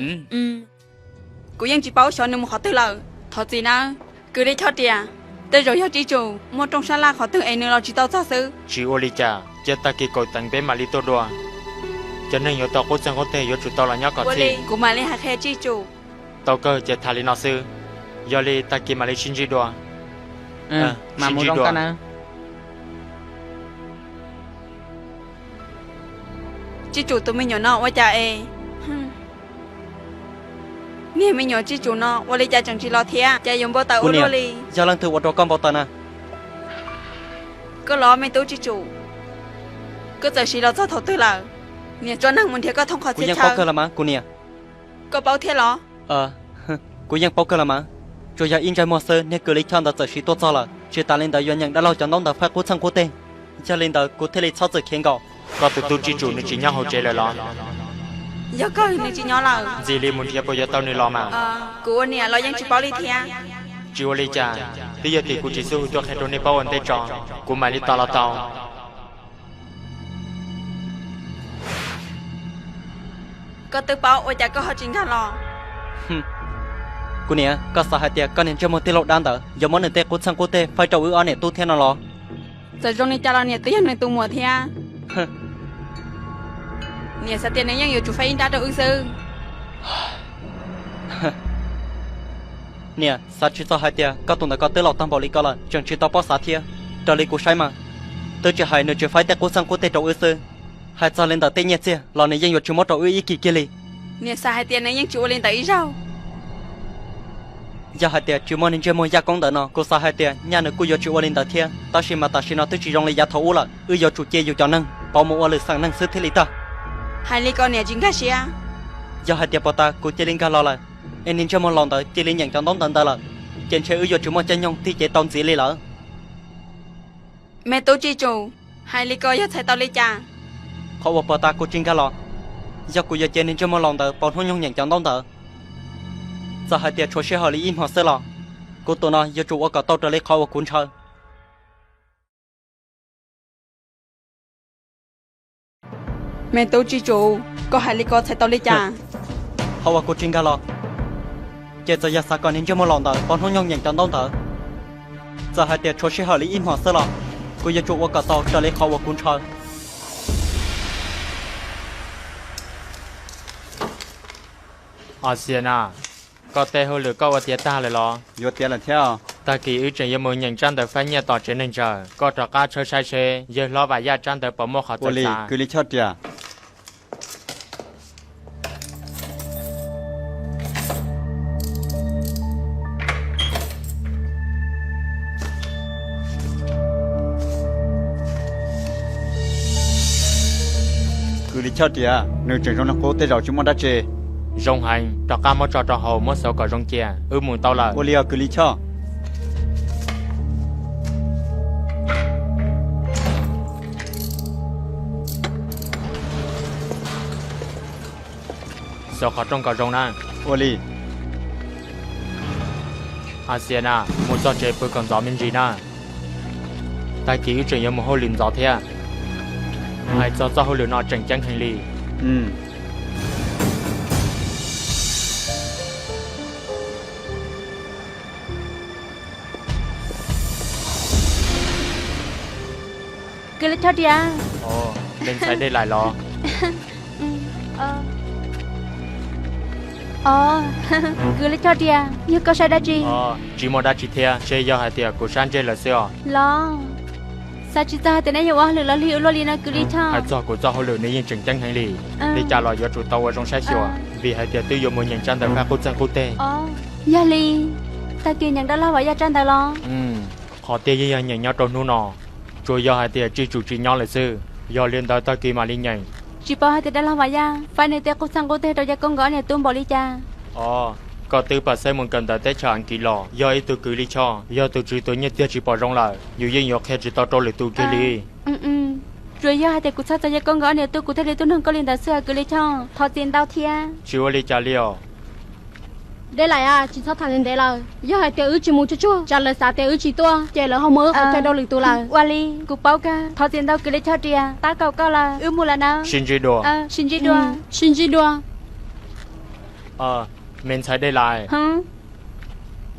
Kuv yeej tsis paub xyov nws mus qhov twg lawm. Thov txim nawb, kwv Li Choj Riam, tej zaum yog Tsij Tsum muaj rooj sab laj qhov twg es nws los tsis tau txog xwb. Tsis ua li cas, cia tag kis kaum teev peb mam li tuaj dua. Cov neeg yuav tau qub txeeg qub teg yuav tsum tau los nyob kom txhij. Kuv mam li hais qhia Tsij Tsum. Tau kawg ces tham li no xwb, yog li tag kis mam li sib ntsib dua. Mam mus zoo koj nawb. Tsij Tsum tus me nyuam no ua cas es, niag me nyuam Tsij Tsum no ua li cas tseem tsis los thiab, cas yuav npau taws ua luaj li. Yog leej twg ua rau koj npau taws na? Koj los me tub Tsij Tsum, koj txawm siv los txog thaum twg lawm? Niam tso neeg mus nrhiav koj thoob qhov txhia chaw. Kuv yeej paub kawg los mas kuv niam. Koj paub thiab los? Kuv yeej paub kawg los mas. Tsuas yog ib ntsais muag xwb niag kwv Li Choj ntawd txawm siv tuaj txog lawm, tsis tas li ntawd yuav nyeem dab laug cov ntaub ntawv faib qub txeeg qub teg. Yog li ntawd kuv thiaj li txhob txwm khiav nkaum. Koj tus tub Tsij Tsum nws tsis nyob hauv tsev lawm los? Yog kawg nws tsis nyob lawm. Ntxim li mus nrhiav puas yuav tau nws los mas. Kuv ua niam los yeej tsis paub li thiab. Tsis ua li cas, twb yog tim kuv tsis xub hwm tuaj qhia rau nej paub ua ntej tso, kuv mam li tos los tau. Koj twb paub ua cas koj ho tsis nkag los? Kuv niam, koj xav hais tias koj niag ntsej muag tij laug dab ntawd yuav muab nws tej qub txeeg qub teg faib rau wb ob niam tub thiab no los? Txawm zoo li cas los niam twb yog nws tus muam thiab. Niam xav tias nws yeej yuav tsum faib ib nrab rau wb xwb. Niam, xav tsis txog hais tias koj tus ntawd ko twb laus tag npaum li ko lawm tseem tsis tau paub xav thiab. Raws li kuv saib mas, twb tsis hais nws tsis faib tej qub txeeg qub teg rau wb xwb, hais txog li ntawm tej nyiaj txiag los nws yeej yuav tsis muab rau wb ib kis kiag li. Niam xav hais tias nws yeej tsis ua li ntawd ib zaug. Yog hais tias tsis muaj niag ntsej muag Yaj Koob ntawd no, kuv xav hais tias nyaj nws kuj yuav tsis ua li ntawd thiab. Tab sis mas tam sim no twb tsis zoo li yav thaum ub lawm, wb yuav tsum cia yus cov neeg pauv mus ua lwm xeem neeg xwb thiaj li tag. Hais li ko niam tsis nkag siab. Yog hais tias puag ta kuv cia li nkag los lawm, es niag ntsej muag laus ntawd cia li nyeem cov ntaub ntawv ntawd lawm, ces ntshe wb yuav tsis muaj caij nyoog tig cev tau ntxiv li lawm. Me tub Tsij Tsum, hais li ko yog txhais tau li cas? Qhov uas puag ta kuv tsis nkag los, yog kuv yuav cia niag ntsej muag laus ntawd pauv hnub nyoog nyeem cov ntaub ntawv, txawm hais tias tshuav sij hawm li ib hmos xwb los, kuv tus no yuav tsum ua kom tau raws li qhov uas kuv ntshaw. Me tub Tsij Tsum, koj hais li ko txhais tau li cas? Qhov uas kuv tsis nkag los, ces txawm yog xav kom niag ntsej muag laus ntawd pauv hnub nyoog nyeem cov ntaub ntawv, txawm hais tias tshuav sij hawm li ib hmos xwb los, kuv yuav tsum ua kom tau raws li qhov uas kuv ntshaw. Os Xias na, koj tej hauj lwm koj ua tiav tag lawm los? Yuav tiav lawm thiab. Tag kis wb tseem yuav mus nyeem tsab ntawv faib nyiaj tom tsev neeg tsawg, koj rov qab tshawb saib seb yawg hlob Vam Yaj tsab ntawv puas muaj qhov txawv xav. Kwv Li Choj Riam. Kwv Lis Choj Riam, nws tseem zoo li qub, tej zaum tsis muaj dab tsi. Zoo heev, rov qab muab tso rau hauv, muab xov kom zoo cia, wb mus tau lawm. Ua li os kwv Lis Choj. Xov qhov rooj kom zoo na. Ua li. Axias na, mus txog tsev pw kom ntxov me ntsis na. Tag kis wb tseem yuav mus hauj lwm ntxov thiab. Hais txog txoj hauj lwm no tseem ceeb heev li. Kwv Lis Choj Riam. Me ntxhais Dej Laim los? Os, kwv Lis Choj Riam, yog koj saib dab tsi? Tsis muaj dab tsi thiab, ntshe yog hais tias kuv sab ntsej lawm xwb os. Los, xav tsis txog hais tias neb yuav ua hauj lwm los lig ua luaj li no kwv Lis Choj. Hais txog kuv txoj hauj lwm nws yeej tseem ceeb heev li. Li cas los yuav tsum tau ua zoo saib xyuas, vim hais tias twb yuav mus nyeem tsab ntawv faj qub txeeg qub teg. Yog li, tag kis nyeem dab laug Vam Yaj tsab ntawv los? Qhov tiag yeej yog nyeem nyob rau hnub no, tsuas yog hais tias tsij tsum tsis nyob lawm xwb. Yog li ntawd tag kis mam li nyeem. Tsis paub hais tias dab laug Vam Yaj faib nws tej qub txeeg qub teg rau Yaj Koob nkawd ob niam tub npaum li cas. Os, koj twb pab xeeb mus kawm ntawv teb chaws Askiv los, yog ib tug kwv Lis Choj, yog tus tswv tus nyiaj txiag tsis pom zoo lawm, yus yeej yuav qhia tsis tau rau lwm tus kiag li. Tsuas yog hais tias kuv txhawj txog Yaj Koob nkawd ob niam tub kuv thiaj li tuaj nug koj li ntawd xwb kwv Lis Choj, thov txim ntau thiab. Tsis ua li cas li os. Dej Laim, tsis txhob tham ntev lawm. Yog hais tias wb tsis mus tsuag tsuag, tsam lawv xav tias wb tsis tuaj, ces lawv ho muab wb qhov chaw rau lwm tus lawm. Ua li, kuv paub kawg, thov txim ntau kwv Lis Choj Riam, tab kaum koj lawm, wb mus lawm na. Sib ntsib dua. Sib ntsib dua. Sib ntsib dua. Me ntxhais Dej Laim.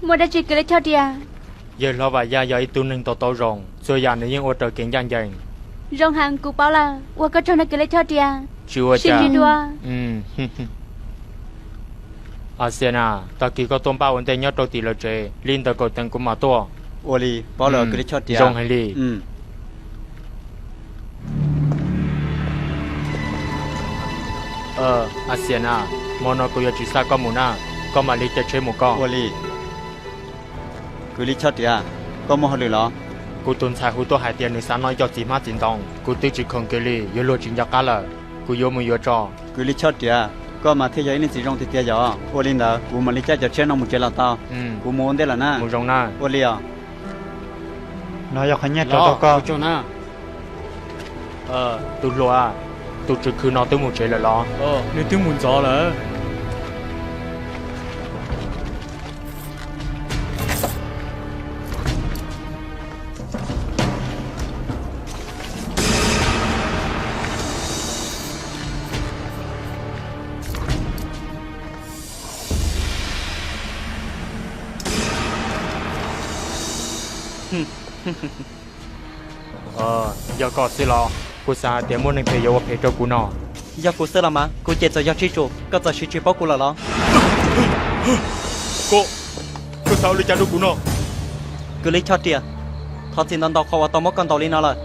Muaj dab tsi kwv Lis Choj Riam? Yawg hlob Vam Yaj yog ib tug neeg to taub zoo, txhua yam nws yeej ua raws kev ncaj ncees. Zoo heev, kuv paub lawm, ua koj tsaug nawb kwv Lis Choj Riam. Tsis ua cas. Sib ntsib dua. Axias na, tag kis koj tuaj npaj ua ntej nyob rau tim lawv tsev, li ntawm kaum teev kuv mam tuaj. Ua li, paub lawm kwv Lis Choj Riam. Zoo heev li. Axias na, hmo no kuv yuav tsis xa koj mus na, koj mam li caij tsheb mus koj. Ua li. Kwv Lis Choj Riam, koj muaj hauj lwm los? Kuv tus ntxhais hu tuaj hais tias nws xav noj ib co txiv hmab txiv ntoo, kuv twb tsis khoom kiag li, yuav luag tsis nco qab lawm. Kuv yuav mus yuav tso. Kwv Lis Choj Riam, koj mas thiaj yog ib leej txiv zoo tiag tiag yom. Ua li ntawd kuv mam li caij cov tsheb no mus tsev los tau. Kuv mus ua ntej lawm na. Mus zoo na. Ua li os. No yog qhov nyiaj rau koj. Tus hluas, tus tswv khw no twb mus tsev lawm los? Nws twb mus ntxov lawm. Yog koj xwb los? Kuv xav hais tias muaj neeg phem yuav ua phem rau kuv no. Yog kuv xwb los mas, kuv ces txawm yog tsib tsum, koj txawm siv tsis paub kuv lawm los? Koj, koj xav ua li cas rau kuv no? Kwv Lis Choj Riam, thov txim ntau ntau qhov uas tau muab koj ntaus li no lawm.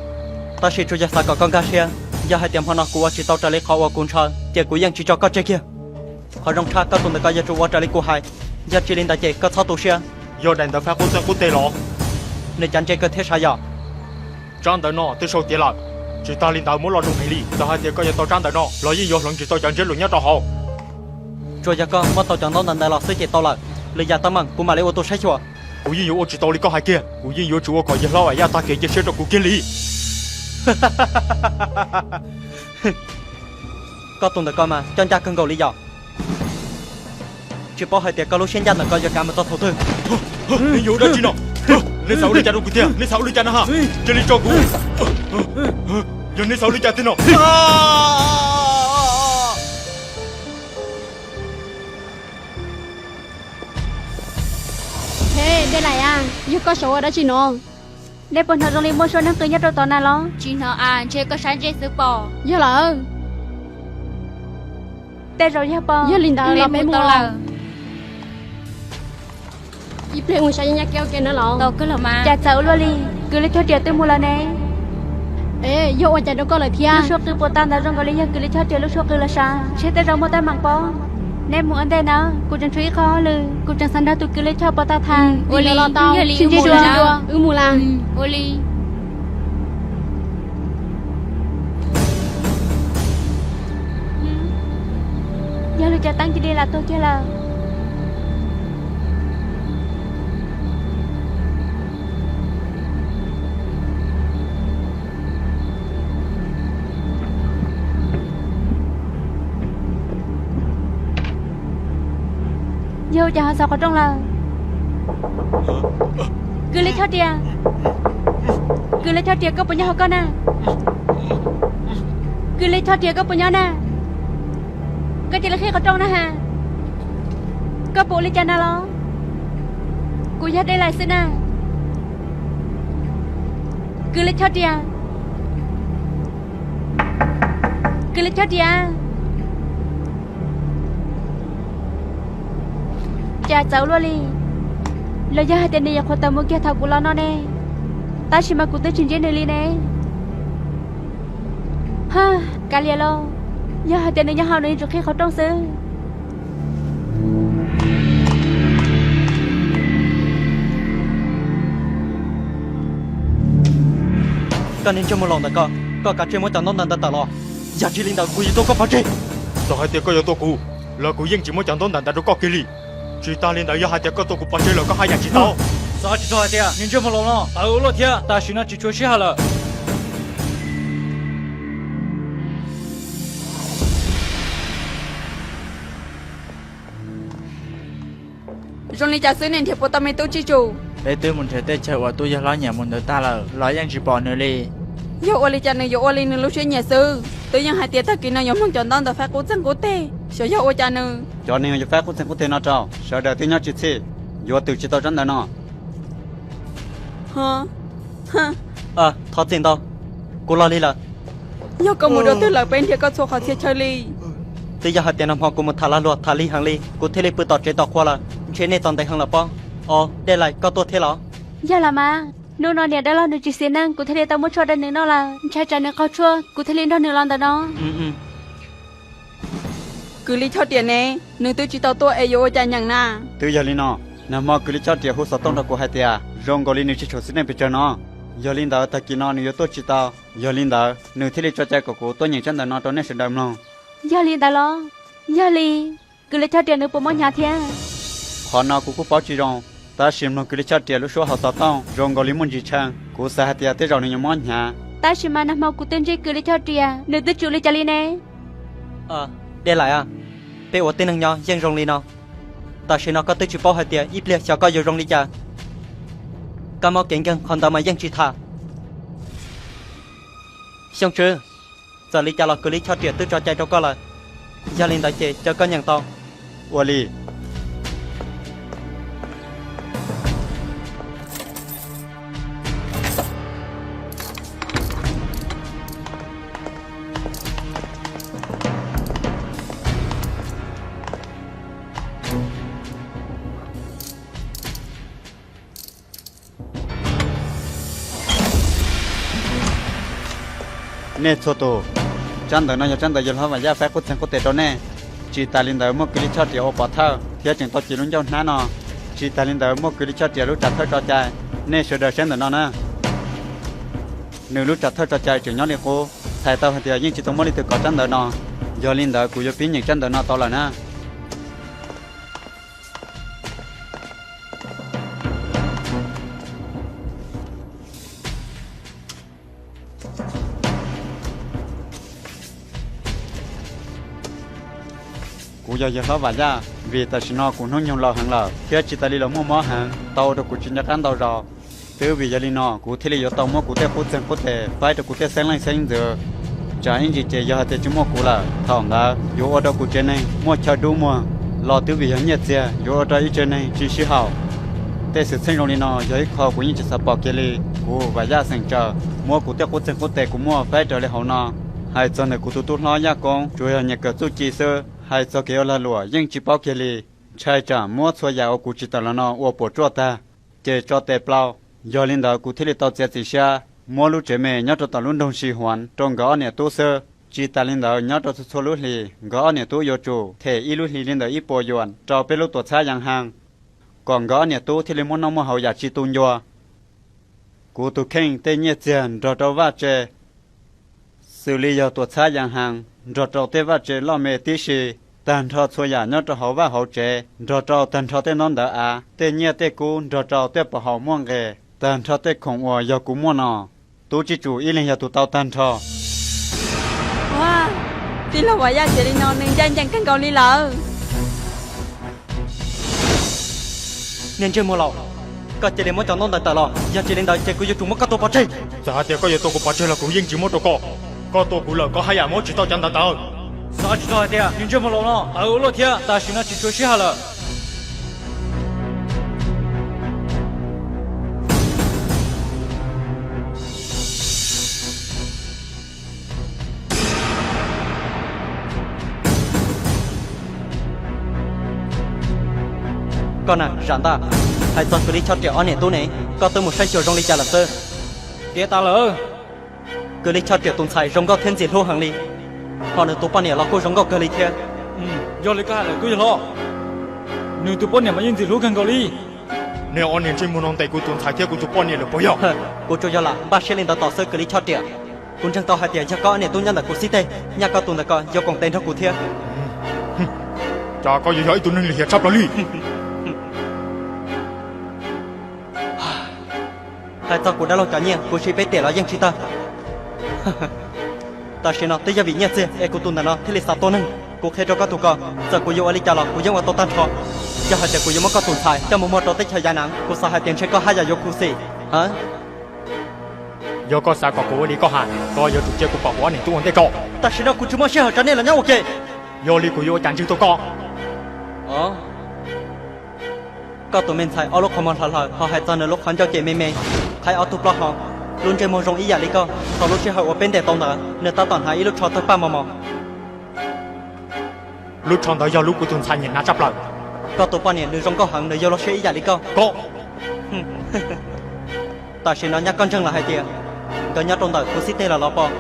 Tab sis tsuas yog xav kom koj nkag siab, yog hais tias hmo no kuv ua tsis tau raws li qhov uas kuv ntshaw, ces kuv yeej tsis tso koj tseg kiag. Qhov zoo tshaj koj tus ntawm ko yuav tsum ua raws li kuv hais, yog tsis li ntawd ces koj txhob tu siab. Yog daim ntawv faj qub txeeg qub teg los? Nws cav ntse kawg thiab sav yom. Tsab ntawv no twb sau tiav lawm. Tsis tas li ntawd muab los zoo heev li, txawm hais tias koj yuav tau tsab ntawv no los yeej yuav hloov tsis tau cov ntsiab lus nyob rau hauv. Tsuas yog koj muab tau cov ntaub ntawv ntawd los xwb ces tau lawm. Lwm yam teeb meem kuv mam li ua tus saib xyuas. Kuv yeej yuav ua tsis tau li koj hais kiag, kuv yeej yuav tsum ua kom yawg hlob Vam Yaj tag kev cia siab rau kuv kiag li. Koj tus ntawm ko mas coj ncaj kawg nkaus li yom. Tsis paub hais tias koj lub siab ncaj ntawm ko yuav kav mus txog thaum twg. Nej yuav ua dab tsi no? Nej xav ua li cas rau kuv tiag? Nej xav ua li cas na ha? Cia li tso kuv. Yog nej xav ua li cas tiag no? He, Dej Laim, yog koj saum ua dab tsi no? Nej puas hnov zoo li muaj suab neeg qw nyob rau tod na los? Tsis hnov as, ntshe koj sab ntsej xwb pob. Yog lawm. Tej zaum yog pob. Yog li ntawd los peb mus lawm. Ib pliag mus saib nyab kiab ua ke na los. Cas txawv ua luaj li, kwv Lis Choj Riam twb mus lawm ne. Es yog ua cas rau koj lawm thiab? Lub suab qw puas tau ntawd zoo nkaus li yog kwv Lis Choj Riam lub suab qw los sav, ntshe tej zaum muaj teeb meem pob. Neb mus ua ntej na, kuv tseem tshuav ib qho hauj lwm, kuv tseem xav nrog tus kwv Lis Choj puas tau tham. Ua li los tau, sib ntsib dua, wb mus lawm. Ua li. Yog li cas teeb cia li lam tuag kiag lawm? Yog ua cas ho xaus qhov rooj lawm? Kws li Choj Riam, Kws li Choj Riam, koj puas nyob hauv koj na? Kws li Choj Riam, koj puas nyob na? Koj cia li qhib qhov rooj na has. Koj puas ua li cas na los? Kuv yog Dej Lais xwb na. Kws li Choj Riam, Kws li Choj Riam. Cas txawv luaj li? Los yog hais tias nws yuav qhuav tawm mus kiag thaum kuv los no ne? Tab sis mas kuv twb tsis ntsib nws li ne. Kav liam lauj, yog hais tias nws nyob hauv nws yuav tsum qhib qhov rooj xwb. Koj niag ntsej muag laus ntawm koj, koj kav tsij muab cov ntaub ntawv ntawd tawm los, yog tsis li ntawd kuv yuav tua koj pov tseg. Txawm hais tias koj yuav tua kuv los kuv yeej tsis muab cov ntaub ntawv ntawd rau koj kiag li. Tsis tas li ntawd yog hais tias koj tua kuv pov tseg lawm koj haj yam tsis tau. Xav tsis txog hais tias niag ntsej muag laus no tawv ua luaj thiab, tam sim no tsis tshuav sij hawm lawm. Zoo li cas xwb niag nrhiav puas tau me tub Tswj Tsum? Peb twb mus nrhiav tej chaw uas tub yawg hlob nyiam mus ntawd tag lawm los yeej tsis pom nws li. Yog ua li cas nws yuav ua li nws lub siab nyiam xwb? Twb yeej hais tias tag kis no yuav mloog cov ntaub ntawv faib qub txeeg qub teg, xyov yog ua cas nws. Cov neeg yuav faib qub txeeg qub teg no rau sawv daws twb nyob tsis txhij, yuav twm tsis tau tsab ntawv no. Thov txim ntau, kuv los li lawm. Yog koj mus dua twg lawm peb nrhiav koj txhua qhov txhia chaw li. Twb yog hais tias nag hmo kuv mus tham lag luam tham lig heev li kuv thiaj li pw tom tsev tom qhua lawm, ntshe nej tos ntev heev lawm pob. Os, Dej Lais koj tuaj thiab los? Yog los mas, hnub no niam dab laug nws tsis xis neej kuv thiaj li tau muab tshuaj rau nws noj lawm, ntshai tsam nws qaug tshuaj kuv thiaj li nrog nws los ntawm no. Kwv Lis Choj Riam ne, nws twb tsis tau tuaj es yuav ua cas nyeem na? Twb yog li no, nag hmo kwv Lis Choj Riam hu xov tooj rau kuv hais tias zoo nkaus li nws tsis tshua xis neej pes tsawg no. Yog li ntawd tag kis no nws yuav tuaj tsis tau, yog li ntawd nws thiaj li tso cai kom kuv tuaj nyeem tsab ntawv no rau nej sawv daws mloog. Yog li ntawd los? Yog li, kwv Lis Choj Riam nws puas mob hnyav thiab? Qhov no kuv kuj paub tsis zoo, tab sis mloog kwv Lis Choj Riam lub suab hauv xov tooj zoo nkaus li muaj ntsis tshee, kuv xav hais tias tej zaum nws yuav mob hnyav. Tab sis mas nag hmo kuv twb ntsib kwv Lis Choj Riam nws twb tsis ua li cas li ne. Dej Lais, peb ua tib neeg nyob yeej zoo li no. Tam sim no koj twb tsis paub hais tias ib pliag xyov koj yuav zoo li cas. Koj mob kev nkeeg qhov ntawd mas yeej tsis tham. Xyooj Tswb, txawm li cas los kwv Lis Choj Riam twb tso cai rau koj lawm, yog li ntawd ces caw koj nyeem tau. Ua li. Nej txhua tus, tsab ntawv no yog tsab ntawv yawg hlob Vam Yaj faib qub txeeg qub tes rau nej. Tsis tas li ntawd muaj kwv Lis Choj Riam ua pov thawj thiab tseem tau cev lub ncauj hnab no. Tsis tas li ntawd muaj kwv Lis Choj Riam lub tsam thawj tso cai. Nej sawv daws saib ntawm no na. Nws lub tsam thawj tso cai tseem nyob li qub, txhais tau hais tias yeej tsis tau muaj leej twg kov tsab ntawv no. Yog li ntawd kuv yuav pib nyeem tsab ntawv no tau lawm na. Kuv yog yawg hlob Vam Yaj, vim tam sim no kuv hnub nyoog laus heev lawm thiab tsis tas li los muaj mob heev tau ua rau kuv tsis nco qab ntau zaus. Twb vim yog li no kuv thiaj li yuav tau muab kuv tej qub txeeg qub tes faib rau kuv tej xeeb leej xeeb ntxwv. Tsam ib ntsis ces yog hais tias tsis muaj kuv lawm, thaum ntawd yuav ua rau kuv tsev neeg muaj chaw dub muag, los twb vim yog nyiaj txiag yuav ua rau ib tsev neeg tsis sib haum. Tej xwm txheej zoo li no yog ib qho kuv yeej tsis xav pom kiag li. Kuv Vam Yaj xeem tsaws muab kuv tej qub txeeg qub tes kuv muaj faib raws li hauv no. Hais txog ntawm kuv tus tub hlob Yaj Koob tsuas yog nyiam kawm txuj ci xwb. Hais txog kev ua lag luam yeej tsis paub kiag li. Ntshai tsam muab txhua yam uas kuv tsis tawm los no ua puas tsuaj tag, ces tso tes plaub. Yog li ntawd kuv thiaj li tau txiav txim siab muab lub tsev me nyob rau tom lub nroog Si Huav rau nkawd ob niam tub xwb. Tsis tas li ntawd nyob rau txhua txhua lub hlis nkawd ob niam tub yuav tsum them ib lub hlis li ntawm ib puas yuam rau peb lub tuam txhab Yas Has, kom nkawd ob niam tub thiaj li muaj noj muaj haus yam tsis tu ncua. Kuv tus kheej tej nyiaj txiag nrog rau vaj tse, xws li yog tuam txhab Yas Has nrog rau tej vaj tse loj me tib si, Tag nrho txhua yam nyob rau hauv vaj hauv tsev, nrog rau tag nrho tej ntaub ntawv av, tej nyiaj tej kub, nrog rau tej pov haum muaj nqis, tag nrho tej khoom uas yog kuv muaj no, tub tsij tsum ib leeg yog tus tau tag nrho. Tij laug Vam Yaj tias li no nws ncaj ncees kawg nkaus li lawm. Niag ntsej muag laus, koj cia li muab cov ntaub ntawv tawm los, yog tsis li ntawd ces kuv yuav tsum muab koj tua pov tseg. Txawm hais tias koj yuav tua kuv pov tseg los kuv yeej tsis muab rau koj. Koj tua kuv lawm koj haj yam muab tsis tau cov ntawv tawm. Xav tsis txog hais tias niag ntsej muag laus no tawv ua luaj thiab. Tam sim no tsis tshuav sij hawm lawm. Koj na Zam Ntaj, hais txog kws li Choj Riam ob niam tub ne, koj twb mus saib xyuas zoo li cas lawm xwb? Tiav tas lawm. Kws li Choj Riam tus ntxhais zoo nkauj thiab ntxim hlub heev li, ho nws tus poj niam los kuj zoo nkauj kawg li thiab. Yog li koj hais lawm tub yawg hlob, nws tus poj niam mas yeej ntxim hlub kawg nkaus li. Nej ob niag ntsej muag no ntes kuv tus ntxhais thiab kuv tus poj niam lawm puas yog? Kuv tsuas yog lam npaj siab li ntawd tos xwb kws li Choj Riam. Kuv ntseeg tau hais tias yog koj ob niam tub nyob ntawm kuv xib teg, nyaj koj tus ntawm ko yuav koom tes nrog kuv thiab. Cas koj yuav yog ib tug neeg lim hiam tshaj plaws li. Hais txog kuv dab laug cov nyiaj kuv siv peb tiam los yeej tsis tag. Tam sim no twb yog vim nyiaj txiag es kuv tus ntawm no thiaj li xav tua neeg. Kuv qhia rau koj tus ko, txawm kuv yuav ua li cas los kuv yeej ua tau tag nrho. Yog hais tias kuv yuav muab koj tus ntxhais coj mus muag rau teb chaws Yas Naj, kuv xav hais tias ntshe koj haj yam yuav khuv xim. Yog koj xav kom kuv ua li koj hais, koj yuav tsum cia kuv pom kuv ob niam tub ua ntej tso. Tam sim no kuv tsis muaj sij hawm tso nej los nyob ua ke. Yog li kuv yuav ua cas ntseeg tau koj? Koj tus me ntxhais ob lub qhov muag hlaws hlaws ho hais txog nws lub qhov ncauj ces me me, qhaib ob tug plaub hau, lub ntsej muag zoo ib yam li koj, thaum lub sij hawm uas peb ntes tau ntawd nws tab tom hnav ib lub tsho tawg paj mos mos. Lub tsho ntawd yog lub kuv tus ntxhais nyiam hnav tshaj plaws. Koj tus poj niam nws zoo nkauj heev, nws yog luag siab ib yam li koj. Tam sim no nyaj koj ntseeg lawm hais tias nkawd nyob rau ntawm kuv xib teg lawm los pom?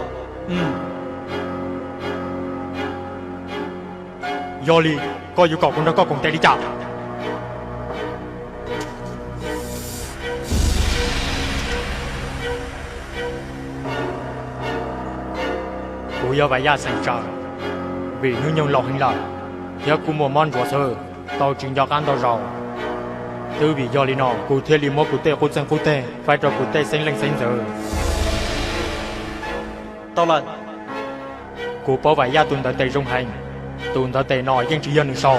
Yog li, koj yuav kom kuv nrog koj koom tes li cas? Kuv yog Vam Yaj xeem tsaws, vim hnub nyoog laus heev lawm, thiab kuj muaj mob ntsuav xwb, tau tsis nco qab ntau zaus. Twb vim yog li no kuv thiaj li muab kuv tej qub txeeg qub teg faib rau kuv tej xeeb leej xeeb ntxwv. Tau lawm. Kuv paub Vam Yaj tus ntawv tes zoo heev, tus ntawv tes no yeej tsis yog nws sau,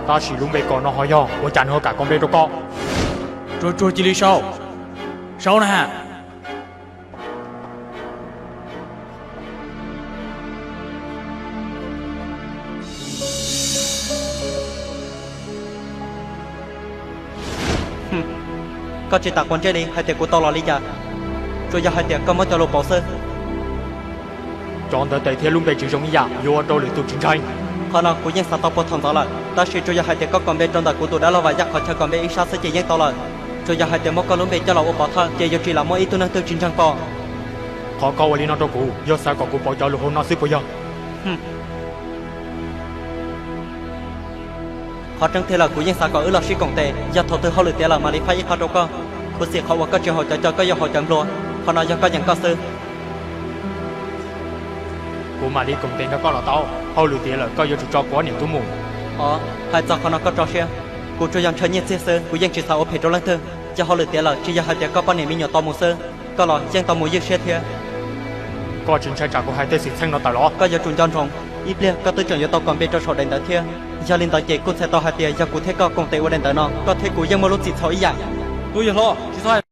tab sis lub npe kos no ho yog ua cas nws ho kam kos npe rau koj? Tsuag tsuag cia li sau, sau na. Koj tsis tas quav ntsej li hais tias kuv tau los li cas, tsuas yog hais tias koj muab cov lus pauv xwb. Cov ntawv tes thiab lub npe tsis zoo ib yam yuav ua rau lwm tus tsis ntseeg. Qhov no kuv yeej xav tau puag thaum ntxov lawm, tab sis tsuas yog hais tias koj kos npe rau ntawm kuv tus dab laug Vam Yaj qhov chaw kos npe ib sab xwb ces yeej tau lawm. Tsuas yog hais tias muab koj lub npe coj los ua pov thawj ces yuav tsis lam muaj ib tug neeg twg tsis ntseeg pom. Qhov koj ua li no rau kuv yog xav kom kuv pauv cov lus hauv no xwb puas yog? Qhov tseeb tiag lawm kuv yeej xav kom wb los sib koom tes, yog thaum twg hauj lwm tiav lawm mam li faib ib qho rau koj. Khuv xim qhov uas koj tsis haus cov co koj yuav haus cov nplua, qhov no yog koj yeem koj xwb. Kuv mam li koom tes nrog koj los tau, hauj lwm tiav lawm koj yuav tsum tso kuv ob niam tub mus. Os, hais txog qhov no koj tso siab, kuv tsuas yog ntshaw nyiaj txiag xwb, kuv yeej tsis xav ua phem rau leej twg. Yog hauj lwm tiav lawm tsis yog hais tias koj poj niam me nyuam tau mus xwb, koj los yeej tau mus ywj siab thiab. Koj tsis ntshai tsam kuv hais tej xwm txheej no tawm los? Koj yuav tsum nco ntsoov, ib pliag koj twb tseem yuav tau kom npe rau saum daim ntawv thiab. Yog li ntawd ces kuj txhais tau hais tias yog kuv thiab koj koom tes ua daim ntawv no, koj thiab kuv yeej muaj lub txim txhaum ib yam. Tub yawg hlob, tsis txhob hais